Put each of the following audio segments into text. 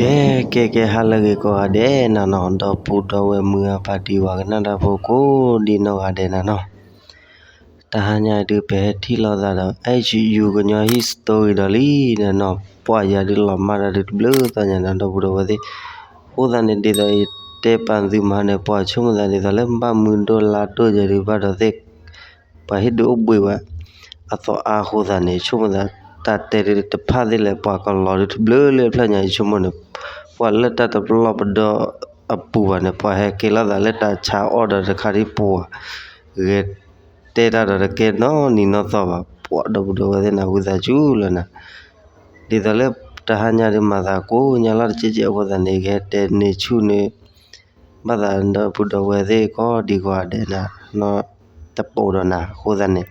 ကဲ ကဲ ကဲ ဟါလၢအဂ့ၤကိးဂၤဒဲးနၤနီၤ, ဒီပုၢ်ဒီဝဲၢ်မုၢ်ဂၢ်ဖါတံၢ်ဝၤကနၣ်တၢ်ဖိကိးဒံနီၢ်ဂၤဒဲးနၤနီၤ, တဟါညါဒုးပဟဲထံၣ်လိာ်သးဒီး H U ကညီ history ဒီးလံနၤနီၤ, ပှၤယၤဒုးလီၤမၢ်တၢ်ဒုးတဘျုးသီညါနၤ ဒီပုၢ်ဒီဝဲၢ်သ့ၣ်, အဃိသတးန့ၣ် ဒ်သိးယတဲပာ်သုမၤန့ၣ် ပှၤဆိကမိၣ်သးဒ်သိးလၢဘၣ်မုာ်ဒိၣ်လါဒိၣ်ယဲဒုးဘၣ်ဒီးသ့ၣ် ပှၤဟ့ၣ်ဒုးအိၣ်ဘှံးဝဲအသီအါအဃိသတးန့ၣ် ဆိကမိၣ်သးတၢ်တဲဒုးတဖၣ်သ့ၣ်လဲၣ် ပှၤကလီၤဒုးတဘျုးလၢအဖျၢၣ်ညါ ယဆိကမိၣ်န့ၣ်, ပှၤလၢတၢ်တပလီၢ်ပဒီအပူၤဘၣ်န့ၣ် ပှၤဟဲကဲလိာ်သးလၢတၢ်ဆါအီၣ်ဒီးတခါဒ်ပှၤ ဂဲၤတဲတၢ်ဒီးတကဲနီၢ်နံၤနီၢ်သီဘၣ်, ပှၤဒီပုၢ်ဒီဝဲၢ်သ့ၣ်နၤ ဝံသးစူၤလီၤနၤ, ဒ်သိးလၢတဟါညါဒုးမၤသးကိးညါလီၤတကဲကဲအဃိသတးန့ၣ် ဂဲၤတဲန့ၢ်ဆူၣ်န့ၢ် ဘၣ်သးဒီပုၢ်ဒီဝဲၢ်သ့ၣ်ကိးဒံကိးဂၤဒဲးနၤ, တပိာ်ဒီးနၤအဃိသတးန့ၣ်,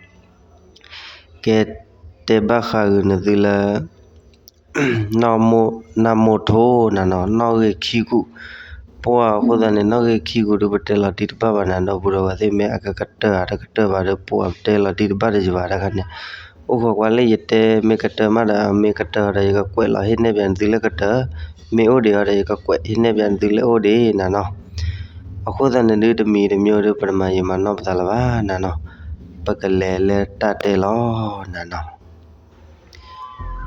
ကဲတဲဘၣ်ဃးဂ့ၤနသုလၢ နီၢ်မိၢ်ထိနၤနီၤ နီၢ်ဂ့ၢ်ခံကူာ်, ပှၤအဃိသတးန့ၣ် နီၢ်ဂ့ၢ်ခံကူာ်ဒုးပတဲလီၤတံၢ်တဘၣ်ဘၣ်နၤ ဒီပုၢ်ဒီဝဲၢ်သ့ၣ် မ့ၢ်အကကတၢၢ်ဧါတကတၢၢ်ဘၣ်ဒီး ပှၤပတဲလီၤတံၢ်တဘၣ်တယဘၣ်တခါန့ၣ်, အိၣ်ခိးကွၢ်လၢယတဲမ့ၢ်ကတၢၢ်မးဒီး မ့ၢ်ကတၢၢ်ဒီး ယကကွဲးလီၤဟ့ၣ်နဲၣ်ပၠးနသုလၢကတၢၢ်, မ့ၢ်အိၣ်ဒံးအီၤဒီး ယကကွဲးဟ့ၣ်နဲၣ်ပၠးနသုလၢအိၣ်ဒံးနၤနီၤ, အဃိသတးန့ၣ်ဒုး တမံၤတမံၤဒုး ပတမၤယံာ်မၤနီၢ်ပသးလၢၤဘၣ်နၤနီၤ, ပကလဲၤလၢတၢ်တဲလီၤနၤနီၤ.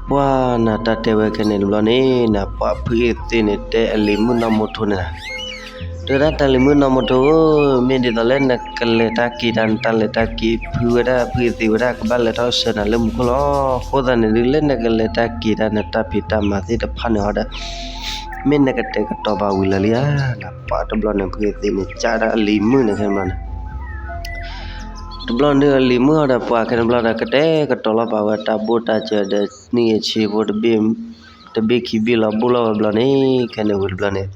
ပှၤနၤတၢ်တဲဝဲခဲန့ၣ်တဘျီန့ၣ် နပှၤဖုအ့သ့ၣ်န့ၣ် တဲအလံၤမုၣ်နီၢ်မိၢ်ထိန့ၣ်, တဲဒၣ်တၢ်လံၤမုၣ်နီၢ်မိၢ်ထိဧၢ, မ့ၢ်ဒ်သိးလၢနကလဲၤတၢ်က့ၤတၢ် နတၢ်လဲၤတၢ်က့ၤ ဖုဝဲဒၣ်ဖုအ့သ့ၣ်ဝဲဒၣ် ကဘၣ်လဲၤထီၣ်ဆှၢနၤလၢမူခိၣ်လီၤ. အဃိသတးန့ၣ်ဒုး လၢနကလဲၤတၢ်က့ၤတၢ် နတၢ်ဖံးတၢ်မၤသ့ၣ်တဖၣ်န့ၣ်ဟီဒီး မ့ၢ်နကတဲာ်ကတီၤပာ်ဝံၤလၢာ်လံဧါ. နပှၤတဘျီန့ၣ် ဖုအ့သ့ၣ်န့ၣ် ကးဒၣ်အလံၤမုၣ်န့ၣ်ခဲန့ၣ်ဘျီန့ၣ် တဘျီန့ၣ်အလံၤမုၣ်ဟီဒီး ပှၤခဲန့ၣ်ဘျီဒီး ကတဲာ်ကတီၤလီၤပာ်ဝဲတၢ်ဘိၣ်တၢ်စၢၤဒီး နံၣ်ဂ့ၤဆံဖိ တဘ့ၣ်ခံဘ့ၣ်လီၤဘိၣ်လီၤဝဲဘျီန့ၣ် ခဲန့ၣ်ဝံၤတဘျီန့ၣ်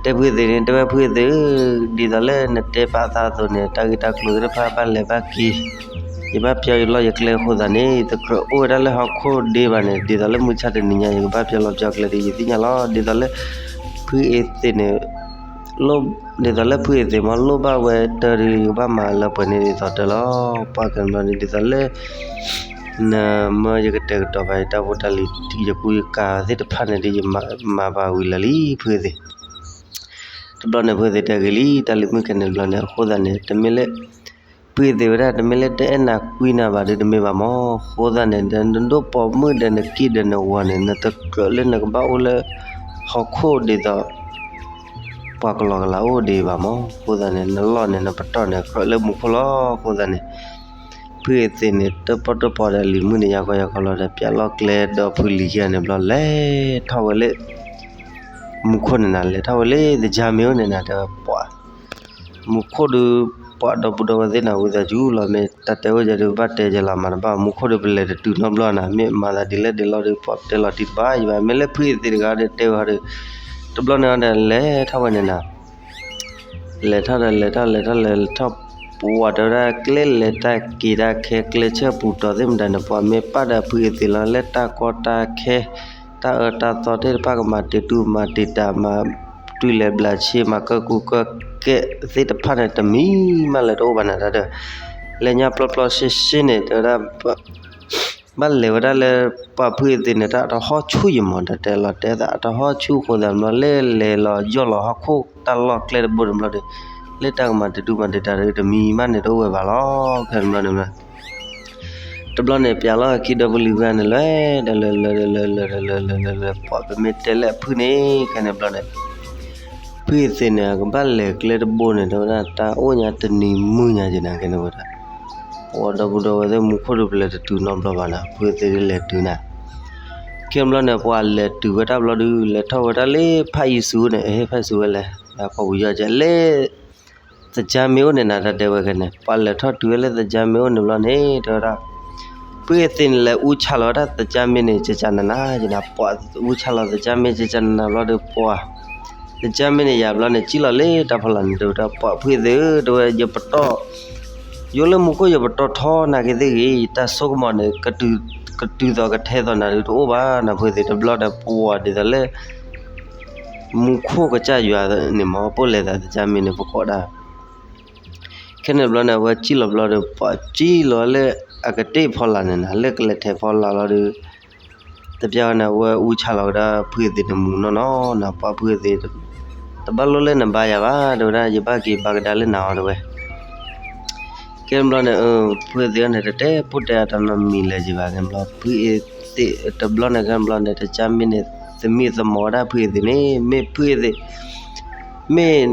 တဲဖုအ့သ့ၣ်န့ၣ် တဲဝဲဖုအ့သ့ၣ်ဧၢ, ဒ်သိးလၢနတဲပာ်အသးအသိးန့ၣ် တၢ်ဂ့ၢ်တၢ်ကျိၤသ့ၣ်တဖၣ်ဘၣ်လဲၤဘၣ်က့ၤ, ယဘၣ်ပျီယလီၢ်ယကျဲအဃိသတးန့ၣ် ယတကြၢးအိၣ်ဝဲဒၣ်လၢဟီၣ်ခိၣ်ဒ့ဘၣ်န့ၣ် ဒ်သိးလၢမုၢ်ဆါတနံၤညါ ယကဘၣ်ပျီလီၤပျီကျဲဒီး ယသ့ၣ်ညါလီၤ. ဒ်သိးလၢ ဖုအ့သ့ၣ်န့ၣ် ဒ်သိးလၢဖုအ့သ့ၣ်မ့ၢ် လိၣ်ဘၣ်ဝဲတၢ်ဒီး ယကဘၣ်မၤလၢပှဲၤန့ၢ်ဒ်သိးတၢ်လီၤ. ပှၤကညီန့ၣ် ဒ်သိးလၢ နမ့ၢ်ယကတဲာ်ကတီၤဘၣ် ယတၢ်ဖိတၢ်လံၤ ယကူယကၤသ့ၣ်တဖၣ်န့ၣ်ဒီး ယမၤဘၣ်ဝံၤလၢာ်လံ ဖုအ့သ့ၣ် တဘျီန့ၣ် ဖုအ့သ့ၣ်တဲဂ့ၤလံ တၢ်လံၤမုၣ်ခဲန့ၣ်တဘျီန့ၣ် အဃိသတးန့ၣ် တမ့ၢ်လၢ ဖုအ့သ့ၣ်ဝဲဒၣ် တမ့ၢ်လၢတအဲၣ်နၤကွံနၤဘၣ်ဒီး တမ့ၢ်ဘၣ်မ့ၢ် အဃိသတးန့ၣ် နဒိၣ်ပိာ်မုၣ်ဒီးနကံၢ်ဒီးနဂီၤန့ၣ် နတကြၢးလၢနကဘၣ်အိၣ်လၢ ဟီၣ်ခိၣ်ဒ်သိး ပှၤကလီကလီအိၣ်ဒံးဘၣ်မ့ၢ် အဃိသတးန့ၣ် နလီၢ်န့ၣ် နပတီၢ်န့ၣ် ကြၢးလၢမူခိၣ်လီၤ. အဃိသတးန့ၣ် ဖုအ့သ့ၣ်န့ၣ် တပီၣ်တပီၣ်ဒီးလံၤမုၣ်န့ၣ် ယၤကီယၤကီလီၤဒီး ပျးလီၢ်ကျဲဒီးဖုလံၤခံဂၤန့ၣ်ဘျီ လဲၤထီၣ်ဝဲလၢ မူခိၣ်န့ၣ်နၤ လဲၤထီၣ်ဝဲလၢသကၢ်မ့ၢ်အိၣ်န့ၣ်နၤ တဲဝဲပှၤ မူခိၣ်ဒီး ပှၤဒီပုၢ်ဒီဝဲၢ်သ့ၣ်နၤ ဝံသးစူၤလီၤ မ့ၢ်တၢ်တဲအိၣ်ယဲဒုး ဘၣ်တဲယဲလီၤမးတဘၣ် မူခိၣ်ဒီးပလဲၤတတုၤနီတဘျီနၤ မ့ၢ်မၤသးဒ်လဲၣ်ဒ်လဲၣ်ဒီး ပှၤတဲလီၤတံၢ်တဘၣ်ယဘၣ် မ့ၢ်လၢဖုအ့သ့ၣ်တဂၤဒီးတဲဝဲဒီး တဘျီန့ၣ်ဒီး လဲၤထီၣ်ဝဲန့ၣ်နၤ လဲၤထီၣ်ဒီးလဲၤထီၣ်လဲၤထီၣ်လဲၤထီၣ် ပှၤတဲဝဲဒၣ် ကျဲလဲၤတၢ်က့ၤတၢ်ခဲ ကျဲဆၢပူၤတီၤသ့ၣ်မတၤန့ၣ် ပှၤမ့ၢ်ပာ်ဒီးဖုအ့သ့ၣ်လီၤ လၢတၢ်ကီတၢ်ခဲ တၢ်အၢတၢ်သီသ့ၣ်တဖၣ်ကမၤတ့ၢ်တူၢ်မၤတ့ၢ်တၢ် မၤတုၤလဲၤဘျးဆ့ မၤကၢၢ်ကူကၢၢ်ကဲသ့ၣ်တဖၣ်န့ၣ် တမံၤမးလဲၤတအိၣ်ဘၣ်နၤတၢ်ဒီး လဲၤညါပျီပျီရှဲရှဲန့ၣ် တဲဝဲဒၣ် ဘၣ်လဲၤဝဲဒၣ်လၢ ပှၤဖုအ့သ့ၣ်န့ၣ် တၢ်တဟီၣ်ဆူၣ်ယမီၤ တၢ်တဲလီၤတဲသး တဟီၣ်ဆူၣ်အဃိသတးဘျီ လဲၤလဲၤလီၤယီၢ်လီၤဟီၣ်ခိၣ်တၢ်လီၢ်ကျဲတဘိန့ၣ်ဘျီဒီး လၢတၢ်ကမၤတ့ၢ်တူၢ်မၤတ့ၢ်တၢ်ဒီး တမံၤမးန့ၣ်တအိၣ်ဝဲဘၣ်လီၤ ခဲန့ၣ်ဘျီန့ၣ် တဘျီန့ၣ် ပျးလီၤခံဒီပုၢ်ဝဲၢ်န့ၣ် လဲၤဒီးလဲၤလၢ လဲၤလၢ လဲၤလၢ လဲၤလၢ လဲၤလၢ ပှၤပမ့ၢ်တဲလၢအဖုန့ၣ် ခဲန့ၣ်ဘျီန့ၣ် ဖုအ့သ့ၣ်န့ၣ် အကဘၣ်လဲၤကျဲတဘိန့ၣ် တဲဝဲဒၣ် တၢ်အိၣ်ညါတနံၤမုၢ်ညါက့ၤနၤ ခဲန့ၣ်ဝဲဒၣ် ပှၤဒီပုၢ်ဒီဝဲၢ်သ့ၣ် မူခိၣ်ဒီးပလဲၤတတုၤနီတဘျီဘၣ်နၤ ဖုအ့သ့ၣ်ဒ်လဲၤတုၤနၤ ခဲန့ၣ်ဘျီန့ၣ် ပှၤလဲၤတုၤဝဲတၢ်ဘျီဒုး လဲၤထီၣ်ဝဲဒၣ်လၢဖးယံၤစူၤန့ၣ် အဟ့ၣ်ဖးယံၤစူၤဝဲလဲၣ် ယၤဖီၣ်ပူၤယီၢ်ကဲ လၢ သကၢ်မ့ၢ်အိၣ်န့ၣ်နၤ တၢ်တဲဝဲခဲန့ၣ် ပှၤလဲၤထီၣ်တုၤဝဲလၢသကၢ်မ့ၢ်အိၣ်န့ၣ်ဘျီန့ၣ် တဲဝဲဒၣ် ဖုအ့သ့ၣ်န့ၣ် လဲၤအူဆါလီၤဝဲဒၣ်သကၢ်မ့ၢ်န့ၣ် ကကနနၤ ယနၤ ပှၤအူဆါလီၤသကၢ်မ့ၢ်ကကနနၤဘျီဒီး ပှၤ သကၢ်မ့ၢ်န့ၣ်ယၤဘျီန့ၣ် စံၣ်လီၤလၢတၢ်ဖီလာ်န့ၣ် တဲဝဲဒၣ် ပှၤဖုအ့သ့ၣ်ဧၢ တဲဝဲ ယပတီၢ် ယိလၢမူခိၣ်ယပတီၢ်ထီနာ်က့ၤသ့ၣ်ဂ့ၤ ယတၢ်ဆိကမိၣ်န့ၣ် ကတုၤသိးကထဲသိးနၤဒုးတအိၣ်ဘၣ် နၢ်ဖုအ့သ့ၣ် တဘျီဒီးပှၤဒ်သိးလၢ မူခိၣ်ကစၢ်ယွၤန့ၣ်မ့ၢ် ပအိၣ်လဲၤသးသကၢ်မ့ၢ်န့ၣ် ပကိးဒၣ် ခဲန့ၣ်ဘျီန့ၣ် အဝဲစံၣ်လီၤဘျီဒီး ပှၤစံၣ်လီၤလၢအကတ့ၢ်ဖီလာ်န့ၣ်နၤ လၢကလဲၤထဲဖီလာ်လီၤဒီး တပျၢ်ဝဲန့ၣ် အဝဲအူဆါလီၤကဒါ ဖုအ့သ့ၣ်န့ၣ်မူနီၢ်နီၢ်နီၤ, ပှၤဖုအ့သ့ၣ် တဘၣ်လိၣ်လၢနဘါယၤဘၣ် တဲဝဲဒၣ်, ယဘၣ်က့ၤဘါကဒါလၢနၤအီၤ တဲဝဲ. ခဲန့ၣ်ဘျီန့ၣ် ဖုအ့သ့ၣ်န့ၣ် တတဲပိၢ်တဲအတၢ်နီတမံၤလၢၤက့ၤဘၣ်. ခဲန့ၣ်ဘျီ ဖုအ့သ့ၣ်တဘျီန့ၣ် ခဲန့ၣ်ဘျီန့ၣ် တၢ်မ့ၢ်န့ၣ် သမံသမိးဝဲဒၣ်ဖုအ့သ့ၣ်န့ၣ် မ့ၢ်ဖုအ့သ့ၣ် မ့ၢ်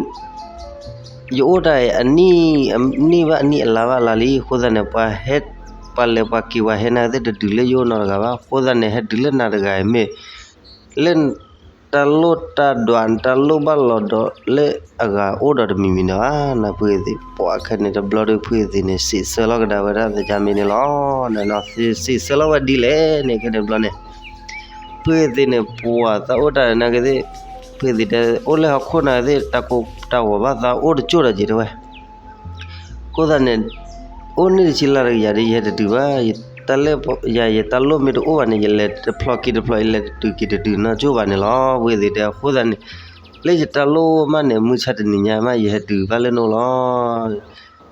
ယအိၣ်တၢ်အံၤ အနံၣ်ဘၣ်အနံၣ် အလါဘၣ်အလါလံ, အဃိသတးန့ၣ် ပှၤဟဲ ပှၤလဲၤပှၤက့ၤ ပှၤဟဲနၤသ့ၣ် တတုၤလၢယအိၣ်နီတဂၤဘၣ်. အဃိသတးန့ၣ် ဟဲတုၤလၢနၤတဂၤအံၤ မ့ၢ်လၢ တၢ်လိၣ်တၢ်ဒွး တၢ်လိၣ်ဘၣ်လီၤဒီးလၢအဂၤအိၣ်ဒီးတမံၤမံၤန့ၣ်ဧါ နဖုအ့သ့ၣ်. ပှၤခဲန့ၣ်တဘျီဒီး ဖုအ့သ့ၣ်န့ၣ် စံးဆၢလီၤကဒါဝဲဒၣ် သကၢ်မ့ၢ်န့ၣ်လီၤ. စံးဆၢလီၤဝဲဒ်လဲၣ်န့ၣ် ခဲန့ၣ်တဘျီန့ၣ် ဖုအ့သ့ၣ်န့ၣ် ပှၤသးအိၣ်တၢ်နာ်က့သ့ၣ်, ဖုအ့သ့ၣ်တဲ အိၣ်လၢဟီၣ်ခိၣ်နာ်က့သ့ၣ် တၢ်ကိၢ်တၢ်ဂီၤဘၣ်သးအိၣ်တကၠိၢ်ဒီးက့ၤ တဲဝဲ. အဃိသတးန့ၣ် အိၣ်န့ၢ်တဆံလါတကယၤဒီး ယဟဲတတုၤဘၣ်, တၢ်လၢယၤ ယတၢ်လိၣ်မ့ၢ်တအိၣ်ဘၣ်န့ၣ် ယလဲၤတဖျိးက့ၤတဖျိး ယလဲၤတတုၤက့ၤတတုၤ နီၢ်ကၠိၢ်ဘၣ်န့ၣ်လီၤ. ဖုအ့သ့ၣ်တဲ အဃိသတးန့ၣ် လၢယတၢ်လိၣ်မးန့ၣ် မုၢ်ဆါတနံၤညါမး ယဟဲတုၤဘၣ်လၢနအိၣ်လီၤ.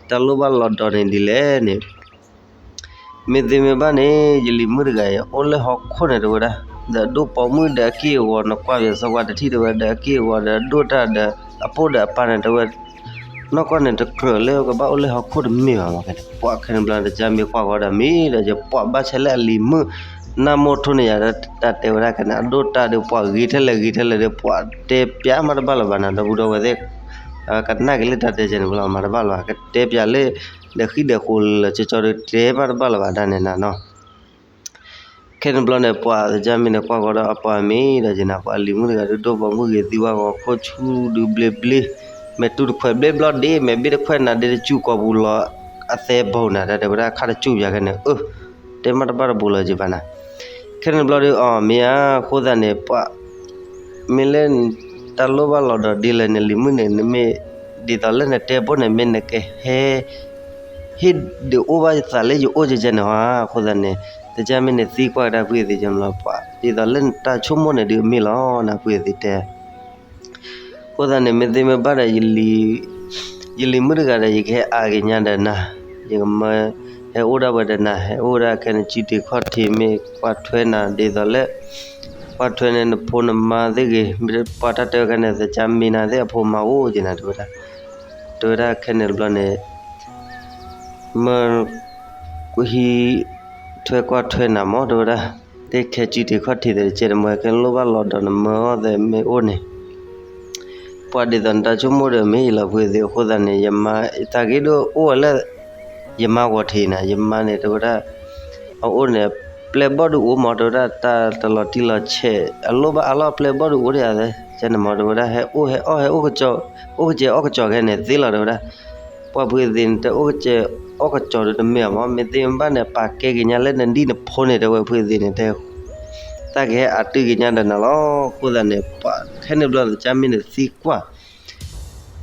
တၢ်လိၣ်ဘၣ်လီၤဒီးန့ၣ်ဒ်လဲၣ်န့ၣ် မ့ၢ်သ့မ့ၢ်ဘၣ်န့ၣ် ယလံၤမုၣ်တဂၤအံၤ အိၣ်လၢဟီၣ်ခိၣ်န့ၣ် တဲဝဲဒၣ်, ဒီးအဒိၣ်ပိာ်မုၣ်ဒီးအက့ၢ်အဂီၤ နကွၢ်ပယီၤစီကွၢ်တထံၣ် တဲဝဲ, ဒီးအက့ၢ်အဂီၤဒီးအဒိၣ်တၢ်ဒီး အပိၢ်ဒီးအပၢ်န့ၣ် တဲဝဲ, နီၢ်ကီၢ်န့ၣ် တကြၢးလၢကဘၣ်အိၣ်လၢဟီၣ်ခိၣ်တမ့ၢ်ဘၣ်မး. ခဲန့ၣ် ပှၤခဲန့ၣ်ဘျီ သကၢ်မ့ၢ်ကွၢ်ဃီဒီးမ့ၢ်ဒီး ယပှၤဘၣ်ဆဲးလၢအလံၤမုၣ် နၢ်မိၢ်ထိန့ၣ်ယၤဒီး တၢ်တဲဝဲဒၣ်ခဲန့ၣ် အဒိၣ်တၢ်ဒီး ပှၤဂ့ၤထဲလဲၣ်ဂ့ၤထဲလဲၣ်ဒီး ပှၤတဲပျးမးတဘၣ်လၢၤဘၣ်နၤ ဒီပုၢ်ဒီဝဲၢ်သ့ၣ် ကနၣ်က့ၤလၢတၢ်တဲကဲန့ၣ် ပှၤလီၤမၤတဘၣ်လၢၤဘၣ် ကတဲပျးလၢ ဒီးဃံဒီးဃိလၢာ်ကၠီကၠီဒီး တဲမးတဘၣ်လၢၤဘၣ်ဒၣ်န့ၣ်နၤနီၤ. ခဲန့ၣ်ဘျီန့ၣ် ပှၤသကၢ်မ့ၢ်န့ၣ် ကွၢ်ဃီဒီးအပှၤမ့ၢ်ဒီးက့ၤနၤ ပှၤလံၤမုၣ်တဂၤဒီး ဒိၣ်ပိာ်မုၣ်ဂ့ၤသံဝါဂီၤခိၣ်ဆူဒုဘျ့ဘျ့, မဲာ်တူၢ်တခွဲးဘျ့ဘျီဒ့ မဲာ်ဘ့ၣ်တခွဲးနၤဒ့တစူၢ်ကိာ်ပူၤလီၤ အသဲဘိနၤ တၢ်တဲဝဲဒၣ်ခါတစူၢ်ယၤခဲန့ၣ် အၢ တဲမးတဘၣ်တဘိလၢၤက့ၤဘၣ်နၤ. ခဲန့ၣ်ဘျီဒီး အီၤမ့ၢ်ဧါ အဃိသတးန့ၣ် ပှၤ မ့ၢ်လၢ တၢ်လိၣ်ဘၣ်လီၤဒီးဒ်လဲၣ်န့ၣ် လံၤမုၣ်န့ၣ် နမ့ၢ် ဒ်သိးလၢနတဲပိၢ်န့ၣ် မ့ၢ်နကဟဲ ဟ့ၣ်ဒုးအိၣ်ဘၣ်ယသးလၢယအိၣ်ကဲကဲန့ၣ်ဧါ အဃိသတးန့ၣ် သကၢ်မ့ၢ်န့ၣ်သံကွၢ်ကဒါဖုအ့သ့ၣ်ကဲန့ၣ်လီၤ ပှၤ ဒ်သိးလၢနတၢ်ဆိကမိၣ်န့ၣ်ဒုးအမ့ၢ်လီၤနၤ ဖုအ့သ့ၣ်တဲ အဃိသတးန့ၣ် မ့ၢ်သ့မ့ၢ်ဘၣ်ဒီး ယလံၤမုၣ်တဂၤဒီး ယကဟဲအါက့ၤညါဒီးနၤ, ယကမၢ ဟဲအိၣ်ဒၣ်ဝဲဒီးနၤ ဟဲအိၣ်ဒၣ်ခဲန့ၣ် စုတံၤခီၣ်ထံးမ့ၢ်ကွၢ်ထွဲနၤ ဒ်သိးလၢ ကွၢ်ထွဲန့ၣ် နဖိနမါသ့ၣ်ဂ့ၤ, မ့ၢ်ပှၤတၢ်တဲဝဲခဲန့ၣ် သကၢ်မ့ၢ်နၤသ့ၣ်အဖိမါအိၣ်က့ၤနၤ တဲဝဲဒၣ်, တဲဝဲဒၣ်ခဲန့ၣ်တဘျီန့ၣ် မၢ ဟံး ထွဲကွၢ်ထွဲနၤမး တဲဝဲဒၣ်, တဲခဲစုတံၤခီၣ်ထံးသ့ၣ်တကဲတမၢ ခဲလိၣ်ဘၣ်လီၤဒီးနမၢအီၤသ့ၣ်မ့ၢ်အိၣ်န့ၣ် ပှၤဒ်သိးနတၢ်ဆိကမိၣ်ဒီးမ့ၢ်ယလီၤဖုအ့သ့ၣ် အဃိသတးန့ၣ် ယမါတၢ်ဂ့ၢ်ဒိၣ်အိၣ်ဝဲလၢ ယမါဂီၤထံးနၤ ယမါန့ၣ် တဲဝဲဒၣ် အအိၣ်န့ၣ် ပျဲၢ်ဘီၣ်ဒုးအိၣ်မး တဲဝဲဒၣ် တၢ်တလီၤတံၢ်လီၤဆဲး အလိၣ်ဘၣ်အါလီၢ်ပျဲၢ်ဘီၣ်ဒုးအိၣ်ဒံးဧါ ကန့ၣ်မး တဲဝဲဒၣ် ဟဲအိၣ်ဟဲအီၣ်ဟဲအိၣ်ကစၢ် အိၣ်ကစဲးအီၣ်ကစၢ်ခဲန့ၣ် သ့လီၤ တဲဝဲဒၣ် ပှၤဖုအ့သ့ၣ်န့ၣ် တအိၣ်ကစဲးအီၣ်ကစၢ်ဒီးတမ့ၢ်အီၤမး မ့ၢ်သ့မ့ၢ်ဘၣ်န့ၣ် ပာ်ကဲက့ၤညါလၢနဒံၣ်နဖိန့ၣ် တဲဝဲဖုအ့သ့ၣ်န့ၣ် တဲ သးကဟဲအတုၤက့ၤညါဒီးနၤလီၤ အဃိသတးန့ၣ် ပှၤခဲန့ၣ်ဘျီ သကၢ်မ့ၢ်န့ၣ်သံကွၢ်